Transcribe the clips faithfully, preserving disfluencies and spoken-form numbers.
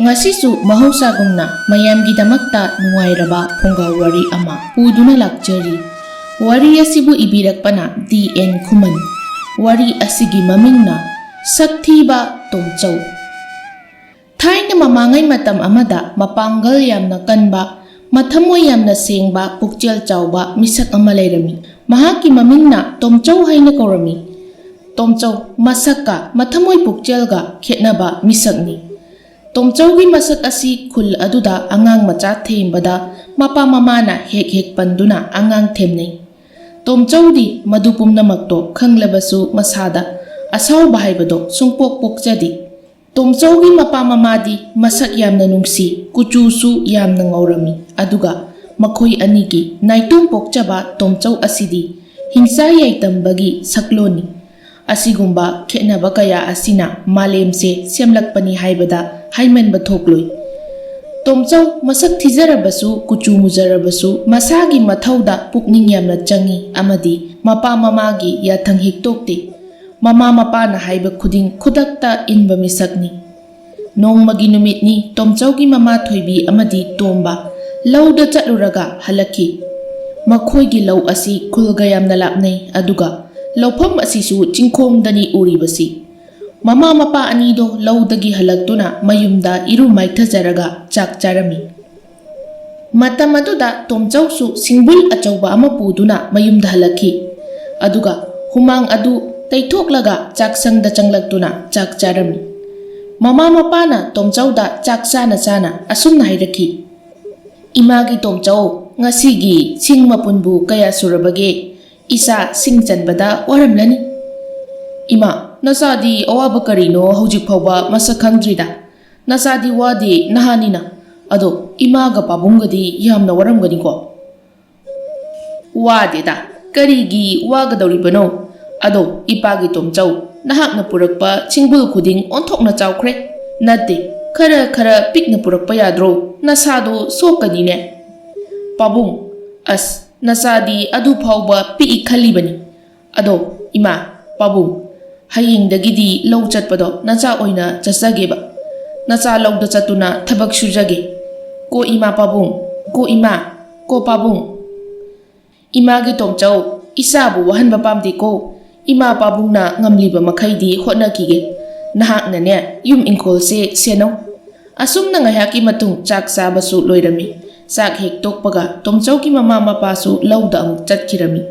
ꯉꯁꯤꯁꯨ ꯃꯍꯧꯁꯥꯒꯨꯝꯅ ꯃꯌꯥꯝꯒꯤꯗꯃꯛꯇ ꯅꯨꯡꯉꯥꯏꯔꯕ ꯐꯨꯡꯒꯥ ꯋꯥꯔꯤ ꯑꯃ ꯄꯨꯗꯨꯅ ꯂꯥꯛꯆꯔꯤ꯫ ꯋꯥꯔꯤ ꯑꯁꯤꯕꯨ ꯏꯕꯤꯔꯛꯄꯅ ꯗꯤ ꯑꯦꯟ ꯈꯨꯃꯟ꯫ ꯋꯥꯔꯤ ꯑꯁꯤꯒꯤ ꯃꯃꯤꯡꯅ ꯁꯛꯊꯤꯕ ꯇꯣꯝꯆꯧ꯫ ꯊꯥꯏꯅ ꯃꯃꯥꯡꯉꯩ ꯃꯇꯝ ꯑꯃꯗ ꯃꯄꯥꯡꯒꯜ ꯌꯥꯝꯅ ꯀꯟꯕ, ꯃꯊꯃꯣꯏ ꯌꯥꯝꯅ ꯁꯦꯡꯕ, ꯄꯨꯛꯆꯦꯜ ꯆꯥꯎꯕ ꯃꯤꯁꯛ ꯑꯃ ꯂꯩꯔꯝꯃꯤ꯫ ꯃꯍꯥꯛꯀꯤ ꯃꯃꯤꯡꯅ ꯇꯣꯝꯆꯧ ꯍꯥꯏꯅ ꯀꯧꯔꯝꯃꯤ꯫ ꯇꯣꯝꯆꯧ ꯃꯁꯛꯀ ꯃꯊꯃꯣꯏ ꯄꯨꯛꯆꯦꯜꯒ ꯈꯦꯠꯅꯕ ꯃꯤꯁꯛꯅꯤ꯫ ꯇꯣꯝꯆꯧꯒꯤ ꯃꯁꯛ ꯑꯁꯤ ꯈꯨꯜ ꯑꯗꯨꯗ ꯑꯉꯥꯡ ꯃꯆꯥ ꯊꯦꯝꯕꯗ ꯃꯄꯥ ꯃꯃꯥꯅ ꯍꯦꯛ ꯍꯦꯛ ꯄꯟꯗꯨꯅ ꯑꯉꯥꯡ ꯊꯦꯝꯅꯩ꯫ ꯇꯣꯝꯆꯧꯗꯤ ꯃꯗꯨ ꯄꯨꯝꯅꯃꯛꯇꯣ ꯈꯪꯂꯕꯁꯨ ꯃꯁꯥꯗ ꯑꯁꯥꯎꯕ ꯍꯥꯏꯕꯗꯣ ꯁꯨꯡꯄꯣꯛ ꯄꯣꯛꯆꯗꯦ꯫ ꯇꯣꯝꯆꯧꯒꯤ ꯃꯄꯥ ꯃꯃꯥꯗꯤ ꯃꯁꯛ ꯌꯥꯝꯅ ꯅꯨꯡꯁꯤ, ꯀꯨꯆꯨꯁꯨ ꯌꯥꯝꯅ ꯉꯧꯔꯝꯃꯤ꯫ ꯑꯗꯨꯒ ꯃꯈꯣꯏ ꯑꯅꯤꯒꯤ ꯅꯥꯏꯇꯣꯝ ꯄꯣꯛꯆꯕ ꯇꯣꯝꯆꯧ ꯑꯁꯤꯗꯤ ꯍꯤꯡꯆꯥ ꯌꯥꯏꯇꯝꯕꯒꯤ ꯁꯛꯂꯣꯟꯅꯤ꯫ ꯑꯁꯤꯒꯨꯝꯕ ꯈꯦꯠꯅꯕ ꯀꯌꯥ ꯑꯁꯤꯅ ꯃꯥꯂꯦꯝꯁꯦ ꯁꯦꯝꯂꯛꯄꯅꯤ ꯍꯥꯏꯕꯗ ꯍꯥꯏꯃꯟꯕ ꯊꯣꯛꯂꯣꯏ꯫ ꯇꯣꯝꯆꯧ ꯃꯁꯛ ꯊꯤꯖꯔꯕꯁꯨ, ꯀꯨꯆꯨ ꯃꯨꯖꯔꯕꯁꯨ, ꯃꯁꯥꯒꯤ ꯃꯊꯧꯗ ꯄꯨꯛꯅꯤꯡ ꯌꯥꯝꯅ ꯆꯪꯏ ꯑꯃꯗꯤ ꯃꯄꯥ ꯃꯃꯥꯒꯤ ꯌꯥꯊꯪ ꯍꯦꯛꯇꯣꯛꯇꯦ꯫ ꯃꯃꯥ ꯃꯄꯥꯅ ꯍꯥꯏꯕ ꯈꯨꯗꯤꯡ ꯈꯨꯗꯛꯇ ꯏꯟꯕ ꯃꯤꯁꯛꯅꯤ꯫ ꯅꯣꯡꯃꯒꯤ ꯅꯨꯃꯤꯠꯅꯤ, ꯇꯣꯝꯆꯧꯒꯤ ꯃꯃꯥ ꯊꯣꯏꯕꯤ ꯑꯃꯗꯤ ꯇꯣꯝꯕ ꯂꯧꯗ ꯆꯠꯂꯨꯔꯒ ꯍꯜꯂꯛꯈꯤ꯫ ꯃꯈꯣꯏꯒꯤ ꯂꯧ ꯑꯁꯤ ꯈꯨꯜꯒ ꯌꯥꯝꯅ ꯂꯥꯞꯅꯩ, ꯑꯗꯨꯒ ꯂꯧꯐꯝ ꯑꯁꯤꯁꯨ ꯆꯤꯡꯈꯣꯡꯗꯅꯤ ꯎꯔꯤꯕꯁꯤ꯫ ꯃꯃꯥ ꯃꯄꯥ ꯑꯅꯤꯗꯣ ꯂꯧꯗꯒꯤ ꯍꯜꯂꯛꯇꯨꯅ ꯃꯌꯨꯝꯗ ꯏꯔꯨ ꯃꯥꯏꯊꯖꯔꯒ ꯆꯥꯛ ꯆꯥꯔꯝꯃꯤ꯫ ꯃꯇꯝ ꯑꯗꯨꯗ ꯇꯣꯝꯆꯧꯁꯨ ꯁꯤꯡꯕꯨꯜ ꯑꯆꯧꯕ ꯑꯃ ꯄꯨꯗꯨꯅ ꯃꯌꯨꯝꯗ ꯍꯜꯂꯛꯈꯤ꯫ ꯑꯗꯨꯒ ꯍꯨꯃꯥꯡ ꯑꯗꯨ ꯇꯩꯊꯣꯛꯂꯒ ꯆꯥꯛꯁꯪꯗ ꯆꯪꯂꯛꯇꯨꯅ ꯆꯥꯛ ꯆꯥꯔꯝꯃꯤ꯫ ꯃꯃꯥ ꯃꯄꯥꯅ ꯇꯣꯝꯆꯧꯗ ꯆꯥꯛ ꯆꯥꯅ ꯆꯥꯅ ꯑꯁꯨꯝꯅ ꯍꯥꯏꯔꯛꯈꯤ, "ꯏꯃꯥꯒꯤ ꯇꯣꯝꯆꯧ, ꯉꯁꯤꯒꯤ ꯁꯤꯡ ꯃꯄꯨꯟꯕꯨ ꯀꯌꯥ ꯁꯨꯔꯕꯒꯦ? ꯏꯆꯥ ꯁꯤꯡ ꯆꯟꯕꯗ ꯋꯥꯔꯝꯂꯅꯤ꯫" "ꯏꯃꯥ, ꯅꯆꯥꯗꯤ ꯑꯋꯥꯕ ꯀꯔꯤꯅꯣ ꯍꯧꯖꯤꯛ ꯐꯥꯎꯕ ꯃꯁꯛ ꯈꯪꯗ꯭ꯔꯤꯗ? ꯅꯆꯥꯗꯤ ꯋꯥꯗꯦ, ꯅꯍꯥꯅꯤꯅ꯫ ꯑꯗꯣ ꯏꯃꯥꯒ ꯄꯥꯕꯨꯡꯒꯗꯤ ꯌꯥꯝꯅ ꯋꯥꯔꯝꯒꯅꯤꯀꯣ?" "ꯋꯥꯗꯦꯗ, ꯀꯔꯤꯒꯤ ꯋꯥꯒꯗꯧꯔꯤꯕꯅꯣ? ꯑꯗꯣ ꯏꯄꯥꯒꯤ ꯇꯣꯝꯆꯧ, ꯅꯍꯥꯛꯅ ꯄꯨꯔꯛꯄ ꯁꯤꯡꯕꯨꯜ ꯈꯨꯗꯤꯡ ꯑꯣꯟꯊꯣꯛꯅ ꯆꯥꯎꯈ꯭ꯔꯦ꯫ ꯅꯠꯇꯦ, ꯈꯔ ꯈꯔ ꯄꯤꯛꯅ ꯄꯨꯔꯛꯄ ꯌꯥꯗ꯭ꯔꯣ? ꯅꯁꯥꯗꯣ ꯁꯣꯛꯀꯅꯤꯅꯦ꯫" "ꯄꯥꯕꯨꯡ, ꯑꯁ, ꯅꯆꯥꯗꯤ ꯑꯗꯨ ꯐꯥꯎꯕ ꯄꯤꯛꯏ ꯈꯜꯂꯤꯕꯅꯤ꯫ ꯑꯗꯣ ꯏꯃꯥ, ꯄꯥꯕꯨꯡ, ꯍꯌꯦꯡꯗꯒꯤꯗꯤ ꯂꯧ ꯆꯠꯄꯗꯣ ꯅꯆꯥ ꯑꯣꯏꯅ ꯆꯠꯆꯒꯦꯕ꯫ ꯅꯆꯥ ꯂꯧꯗ ꯆꯠꯇꯨꯅ ꯊꯕꯛ ꯁꯨꯖꯒꯦ꯫ ꯀꯣ ꯏꯃꯥ ꯄꯥꯕꯨꯡ, ꯀꯣ ꯏꯃꯥ, ꯀꯣ ꯄꯥꯕꯨꯡ꯫ ꯏꯃꯥꯒꯤ ꯇꯣꯝꯆꯧ, ꯏꯆꯥꯕꯨ ꯋꯥꯍꯟꯕ ꯄꯥꯝꯗꯦꯀꯣ꯫ ꯏꯃꯥ ꯄꯥꯕꯨꯡꯅ ꯉꯝꯂꯤꯕ ꯃꯈꯩꯗꯤ ꯍꯣꯠꯅꯈꯤꯒꯦ꯫ ꯅꯍꯥꯛꯅꯅꯦ, ꯌꯨꯝ ꯏꯪꯈꯣꯜꯁꯦ ꯁꯦꯟꯅꯧ꯫ ꯑꯁꯨꯝꯅ ꯉꯥꯏꯍꯥꯛꯀꯤ ꯃꯇꯨꯡ ꯆꯥꯛ ꯆꯥꯕꯁꯨ ꯂꯣꯏꯔꯝꯃꯤ꯫ ꯆꯥꯛ ꯍꯦꯛ ꯇꯣꯛꯄꯒ ꯇꯣꯝꯆꯧꯒꯤ ꯃꯃꯥ ꯃꯄꯥꯁꯨ ꯂꯧꯗ ꯑꯃꯨꯛ ꯆꯠꯈꯤꯔꯝꯃꯤ꯫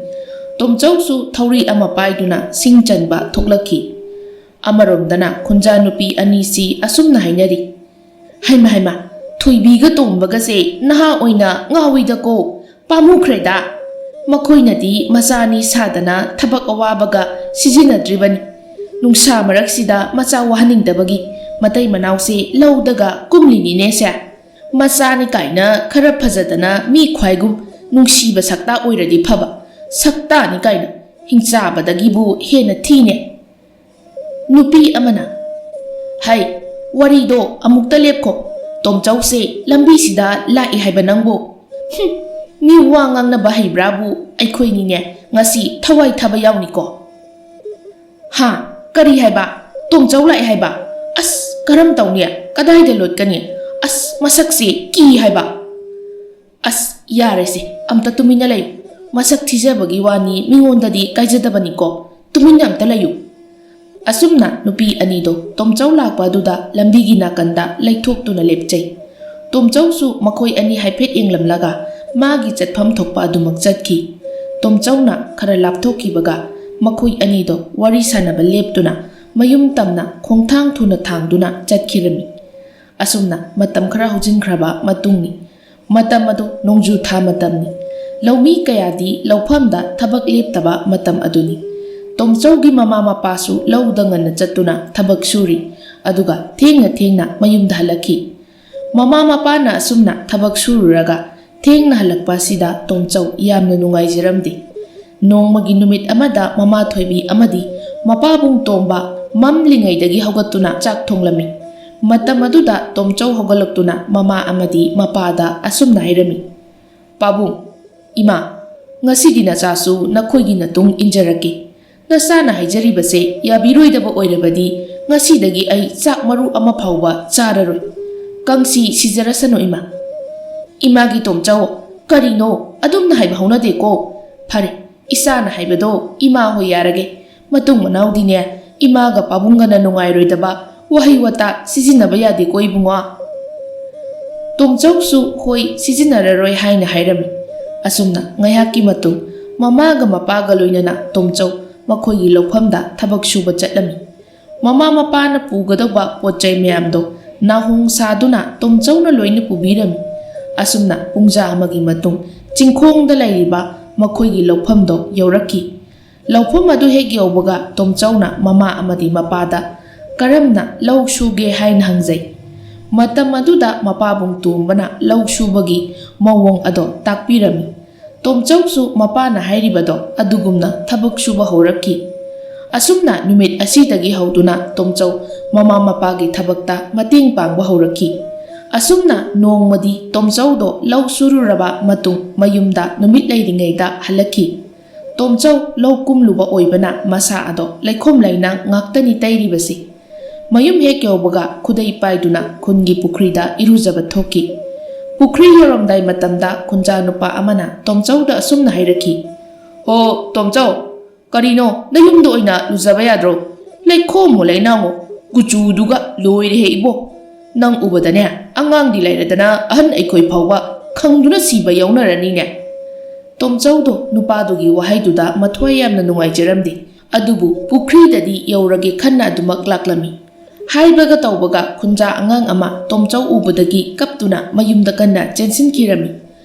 ꯇꯣꯝꯆꯧꯁꯨ ꯊꯧꯔꯤ ꯑꯃ ꯄꯥꯏꯗꯨꯅ ꯁꯤꯡ ꯆꯟꯕ ꯊꯣꯛꯂꯛꯈꯤ꯫ ꯑꯃꯔꯣꯝꯗꯅ ꯈꯨꯟꯖꯥ ꯅꯨꯄꯤ ꯑꯅꯤꯁꯤ ꯑꯁꯨꯝꯅ ꯍꯥꯏꯅꯔꯤ, "ꯍꯩꯃ ꯍꯩꯃ, ꯊꯣꯏꯕꯤꯒ ꯇꯣꯝꯕꯒꯁꯦ ꯅꯍꯥ ꯑꯣꯏꯅ ꯉꯥꯎꯏꯗꯀꯣ, ꯄꯥꯝꯃꯨꯈ꯭ꯔꯦꯗ꯫ ꯃꯈꯣꯏꯅꯗꯤ ꯃꯆꯥꯅꯤ ꯁꯥꯗꯅ ꯊꯕꯛ ꯑꯋꯥꯕꯒ ꯁꯤꯖꯤꯟꯅꯗ꯭ꯔꯤꯕꯅꯤ꯫ ꯅꯨꯡꯁꯥ ꯃꯔꯛꯁꯤꯗ ꯃꯆꯥ ꯋꯥꯍꯟꯅꯤꯡꯗꯕꯒꯤ ꯃꯇꯩ ꯃꯅꯥꯎꯁꯦ ꯂꯧꯗꯒ ꯀꯨꯝꯂꯤꯅꯤꯅꯦꯁꯦ꯫ ꯃꯆꯥꯅꯤ ꯀꯥꯏꯅ ꯈꯔ ꯐꯖꯗꯅ ꯃꯤ ꯈ꯭ꯋꯥꯏꯒꯨꯝ ꯅꯨꯡꯁꯤꯕ ꯁꯛꯇꯥ ꯑꯣꯏꯔꯗꯤ ꯐꯕ, ꯁꯛꯇꯥꯅꯤ ꯀꯥꯏꯅ ꯍꯤꯡꯆꯥꯕꯗꯒꯤꯕꯨ ꯍꯦꯟꯅ ꯊꯤꯅꯦ"꯫ ꯅꯨꯄꯤ ꯑꯃꯅ, "ꯍꯩ, ꯋꯥꯔꯤꯗꯣ ꯑꯃꯨꯛꯇ ꯂꯦꯞꯈꯣ꯫ ꯇꯣꯝꯆꯧꯁꯦ ꯂꯝꯕꯤꯁꯤꯗ ꯂꯥꯛꯏ ꯍꯥꯏꯕ ꯅꯪꯕꯨ? ꯍꯨꯝ, ꯃꯤ ꯋꯥ ꯉꯥꯡꯅꯕ ꯍꯩꯕ꯭ꯔꯥꯕꯨ ꯑꯩꯈꯣꯏꯅꯤꯅꯦ ꯉꯁꯤ ꯊꯋꯥꯏ ꯊꯥꯕ ꯌꯥꯎꯅꯤꯀꯣ"꯫ "ꯍꯥ? ꯀꯔꯤ ꯍꯥꯏꯕ? ꯇꯣꯝꯆꯧ ꯂꯥꯛꯑꯦ ꯍꯥꯏꯕ? ꯑꯁ, ꯀꯔꯝ ꯇꯧꯅꯤ? ꯀꯗꯥꯏꯗ ꯂꯣꯠꯀꯅꯤ? ꯑꯁ, ꯃꯁꯛꯁꯦ ꯀꯤ ꯍꯥꯏꯕ"꯫ "ꯑꯁ, ꯌꯥꯔꯦꯁꯦ, ꯑꯝꯇ ꯇꯨꯃꯤꯟꯅ ꯂꯩꯌꯨ꯫ ꯃꯁꯛ ꯊꯤꯖꯕꯒꯤ ꯋꯥꯅꯤ, ꯃꯤꯉꯣꯟꯗꯗꯤ ꯀꯥꯏꯖꯗꯕꯅꯤꯀꯣ꯫ ꯇꯨꯃꯤꯟꯅ ꯑꯝꯇ ꯂꯩꯌꯨ"꯫ ꯑꯁꯨꯝꯅ ꯅꯨꯄꯤ ꯑꯅꯤꯗꯣ ꯇꯣꯝꯆꯧ ꯂꯥꯛꯄ ꯑꯗꯨꯗ ꯂꯝꯕꯤꯒꯤ ꯅꯥꯀꯟꯗ ꯂꯩꯊꯣꯛꯇꯨꯅ ꯂꯦꯞꯆꯩ꯫ ꯇꯣꯝꯆꯧꯁꯨ ꯃꯈꯣꯏ ꯑꯅꯤ ꯍꯥꯏꯐꯦꯠ ꯌꯦꯡꯂꯝꯂꯒ ꯃꯥꯒꯤ ꯆꯠꯐꯝ ꯊꯣꯛꯄ ꯑꯗꯨꯃꯛ ꯆꯠꯈꯤ꯫ ꯇꯣꯝꯆꯧꯅ ꯈꯔ ꯂꯥꯞꯊꯣꯛꯈꯤꯕꯒ ꯃꯈꯣꯏ ꯑꯅꯤꯗꯣ ꯋꯥꯔꯤ ꯁꯥꯟꯅꯕ ꯂꯦꯞꯇꯨꯅ ꯃꯌꯨꯝ ꯇꯝꯅ ꯈꯣꯡꯊꯥꯡ ꯊꯨꯅ ꯊꯥꯡꯗꯨꯅ ꯆꯠꯈꯤꯔꯝꯃꯤ꯫ ꯑꯁꯨꯝꯅ ꯃꯇꯝ ꯈꯔ ꯍꯧꯖꯤꯟꯈ꯭ꯔꯕ ꯃꯇꯨꯡꯅꯤ꯫ ꯃꯇꯝ ꯑꯗꯨ ꯅꯣꯡꯖꯨ ꯊꯥ ꯃꯇꯝꯅꯤ꯫ ꯂꯧꯃꯤ ꯀꯌꯥꯗꯤ ꯂꯧꯐꯝꯗ ꯊꯕꯛ ꯂꯦꯞꯇꯕ ꯃꯇꯝ ꯑꯗꯨꯅꯤ꯫ ꯇꯣꯝꯆꯧꯒꯤ ꯃꯃꯥ ꯃꯄꯥꯁꯨ ꯂꯧꯗ ꯉꯟꯅ ꯆꯠꯇꯨꯅ ꯊꯕꯛ ꯁꯨꯔꯤ, ꯑꯗꯨꯒ ꯊꯦꯡꯅ ꯊꯦꯡꯅ ꯃꯌꯨꯝꯗ ꯍꯜꯂꯛꯈꯤ꯫ ꯃꯃꯥ ꯃꯄꯥꯅ ꯑꯁꯨꯝꯅ ꯊꯕꯛ ꯁꯨꯔꯨꯔꯒ ꯊꯦꯡꯅ ꯍꯜꯂꯛꯄ ꯑꯁꯤꯗ ꯇꯣꯝꯆꯧ ꯌꯥꯝꯅ ꯅꯨꯡꯉꯥꯏꯖꯔꯝꯗꯦ꯫ ꯅꯣꯡꯃꯒꯤ ꯅꯨꯃꯤꯠ ꯑꯃꯗ ꯃꯃꯥ ꯊꯣꯏꯕꯤ ꯑꯃꯗꯤ ꯃꯄꯥꯕꯨꯡ ꯇꯣꯝꯕ ꯃꯝꯂꯤꯉꯩꯗꯒꯤ ꯍꯧꯒꯠꯇꯨꯅ ꯆꯥꯛ ꯊꯣꯡꯂꯝꯃꯤ꯫ ꯃꯇꯝ ꯑꯗꯨꯗ ꯇꯣꯝꯆꯧ ꯍꯧꯒꯠꯂꯛꯇꯨꯅ ꯃꯃꯥ ꯑꯃꯗꯤ ꯃꯄꯥꯗ ꯑꯁꯨꯝꯅ ꯍꯥꯏꯔꯝꯃꯤ, "ꯄꯥꯕꯨꯡ, ꯏꯃꯥ, ꯉꯁꯤꯗꯤ ꯅꯆꯥꯁꯨ ꯅꯈꯣꯏꯒꯤ ꯅꯇꯨꯡ ꯏꯟꯖꯔꯛꯀꯦ꯫ ꯅꯆꯥꯅ ꯍꯥꯏꯖꯔꯤꯕꯁꯦ ꯌꯥꯕꯤꯔꯣꯏꯗꯕ ꯑꯣꯏꯔꯕꯗꯤ "ꯉꯁꯤꯗꯒꯤ ꯑꯩ ꯆꯥꯛ ꯃꯔꯨ ꯑꯃ ꯐꯥꯎꯕ ꯆꯥꯔꯔꯣꯏ꯫ ꯀꯪꯁꯤ ꯁꯤꯖꯔꯁꯅꯨ, ꯏꯃꯥ꯫" "ꯏꯃꯥꯒꯤ ꯇꯣꯝꯆꯧ, ꯀꯔꯤꯅꯣ? ꯑꯗꯨꯝꯅ ꯍꯥꯏꯕ ꯍꯧꯅꯗꯦꯀꯣ꯫ ꯐꯔꯦ, ꯏꯆꯥꯅ ꯍꯥꯏꯕꯗꯣ ꯏꯃꯥ ꯍꯣꯏ ꯌꯥꯔꯒꯦ꯫ ꯃꯇꯨꯡ ꯃꯅꯥꯎꯗꯤꯅꯦ, ꯏꯃꯥꯒ ꯄꯥꯕꯨꯡꯒꯅ ꯅꯨꯡꯉꯥꯏꯔꯣꯏꯗꯕ ꯋꯥꯍꯩ ꯋꯥꯇꯥ ꯁꯤꯖꯤꯟꯅꯕ ꯌꯥꯗꯦꯀꯣ, ꯏꯕꯨꯡꯉꯣ꯫" ꯇꯣꯝꯆꯧꯁꯨ ꯍꯣꯏ, ꯁꯤꯖꯤꯟꯅꯔꯔꯣꯏ ꯍꯥꯏꯅ ꯍꯥꯏꯔꯝꯃꯤ꯫ ꯑꯁꯨꯝꯅ ꯉꯥꯏꯍꯥꯛꯀꯤ ꯃꯇꯨꯡ ꯃꯃꯥꯒ ꯃꯄꯥꯒ ꯂꯣꯏꯅꯅ ꯇꯣꯝꯆꯧ ꯃꯈꯣꯏꯒꯤ ꯂꯧꯐꯝꯗ ꯊꯕꯛ ꯁꯨꯕ ꯆꯠꯂꯝꯃꯤ꯫ ꯃꯃꯥ ꯃꯄꯥꯅ ꯄꯨꯒꯗꯧꯕ ꯄꯣꯠ ꯆꯩ ꯃꯌꯥꯝꯗꯣ ꯅꯥꯍꯣꯡ ꯁꯥꯗꯨꯅ ꯇꯣꯝꯆꯧꯅ ꯂꯣꯏꯅ ꯄꯨꯕꯤꯔꯝꯃꯤ꯫ ꯑꯁꯨꯝꯅ ꯄꯨꯡꯖꯥ ꯑꯃꯒꯤ ꯃꯇꯨꯡ ꯆꯤꯡꯈꯣꯡꯗ ꯂꯩꯔꯤꯕ ꯃꯈꯣꯏꯒꯤ ꯂꯧꯐꯝꯗꯣ ꯌꯧꯔꯛꯈꯤ꯫ ꯂꯧꯐꯝ ꯑꯗꯨ ꯍꯦꯛ ꯌꯧꯕꯒ ꯇꯣꯝꯆꯧꯅ ꯃꯃꯥ ꯑꯃꯗꯤ ꯃꯄꯥꯗ ꯀꯔꯝꯅ ꯂꯧ ꯁꯨꯒꯦ ꯍꯥꯏꯅ ꯍꯪꯖꯩ꯫ ꯃꯇꯝ ꯑꯗꯨꯗ ꯃꯄꯥꯕꯨꯡ ꯇꯣꯝꯕꯅ ꯂꯧ ꯁꯨꯕꯒꯤ ꯃꯑꯣꯡ ꯑꯗꯣ ꯇꯥꯛꯄꯤꯔꯝꯃꯤ꯫ ꯇꯣꯝꯆꯧꯁꯨ ꯃꯄꯥꯅ ꯍꯥꯏꯔꯤꯕꯗꯣ ꯑꯗꯨꯒꯨꯝꯅ ꯊꯕꯛ ꯁꯨꯕ ꯍꯧꯔꯛꯈꯤ꯫ ꯑꯁꯨꯝꯅ ꯅꯨꯃꯤꯠ ꯑꯁꯤꯗꯒꯤ ꯍꯧꯗꯨꯅ ꯇꯣꯝꯆꯧ ꯃꯃꯥ ꯃꯄꯥꯒꯤ ꯊꯕꯛꯇ ꯃꯇꯦꯡ ꯄꯥꯡꯕ ꯍꯧꯔꯛꯈꯤ꯫ ꯑꯁꯨꯝꯅ ꯅꯣꯡꯃꯗꯤ ꯇꯣꯝꯆꯧꯗꯣ ꯂꯧ ꯁꯨꯔꯨꯔꯕ ꯃꯇꯨꯡ ꯃꯌꯨꯝꯗ ꯅꯨꯃꯤꯠ ꯂꯩꯔꯤꯉꯩꯗ ꯍꯜꯂꯛꯈꯤ꯫ ꯇꯣꯝꯆꯧ ꯂꯧ ꯀꯨꯝꯂꯨꯕ ꯑꯣꯏꯕꯅ ꯃꯁꯥ ꯑꯗꯣ ꯂꯩꯈꯣꯝ ꯂꯩꯅꯥꯡ ꯉꯥꯛꯇꯅꯤ ꯇꯩꯔꯤꯕꯁꯤ꯫ ꯃꯌꯨꯝ ꯍꯦꯛ ꯌꯧꯕꯒ ꯈꯨꯗꯩ ꯄꯥꯏꯗꯨꯅ ꯈꯨꯟꯒꯤ ꯄꯨꯈ꯭ꯔꯤꯗ ꯏꯔꯨꯖꯕ ꯊꯣꯛꯈꯤ꯫ ꯄꯨꯈ꯭ꯔꯤ ꯌꯧꯔꯝꯗꯥꯏ ꯃꯇꯝꯗ ꯈꯨꯟꯖꯥ ꯅꯨꯄꯥ ꯑꯃꯅ ꯇꯣꯝꯆꯧꯗ ꯑꯁꯨꯝꯅ ꯍꯥꯏꯔꯛꯈꯤ, "ꯍꯣ, ꯇꯣꯝꯆꯧ, ꯀꯔꯤꯅꯣ, ꯅꯌꯨꯝꯗ ꯑꯣꯏꯅ ꯂꯨꯖꯕ ꯌꯥꯗ꯭ꯔꯣ? ꯂꯩꯈꯣꯝꯃꯣ ꯂꯩꯅꯥꯡꯉꯣ, ꯀꯨꯆꯨꯗꯨꯒ ꯂꯣꯏꯔꯦꯍꯦ ꯏꯕꯣ꯫ ꯅꯪ ꯎꯕꯗꯅꯦ, ꯑꯉꯥꯡꯗꯤ ꯂꯩꯔꯗꯅ ꯑꯍꯟ ꯑꯩꯈꯣꯏ ꯐꯥꯎꯕ ꯈꯪꯗꯨꯅ ꯁꯤꯕ ꯌꯥꯎꯅꯔꯅꯤꯅꯦ꯫" ꯇꯣꯝꯆꯧꯗꯣ ꯅꯨꯄꯥꯗꯨꯒꯤ ꯋꯥꯍꯩꯗꯨꯗ ꯃꯊ꯭ꯋꯥꯏ ꯌꯥꯝꯅ ꯅꯨꯡꯉꯥꯏꯖꯔꯝꯗꯦ꯫ ꯑꯗꯨꯕꯨ ꯄꯨꯈ꯭ꯔꯤꯗꯗꯤ ꯌꯧꯔꯒꯦ ꯈꯟꯅ ꯑꯗꯨꯃꯛ ꯂꯥꯛꯂꯝꯃꯤ꯫ ꯍꯥꯏꯕꯒ ꯇꯧꯕꯒ ꯈꯨꯟꯖꯥ ꯑꯉꯥꯡ ꯑꯃ ꯇꯣꯝꯆꯧ ꯎꯕꯗꯒꯤ ꯀꯞꯇꯨꯅ ꯃꯌꯨꯝꯗ ꯀꯟꯅ ꯆꯦꯟꯁꯤꯟꯈꯤꯔꯝꯃꯤ꯫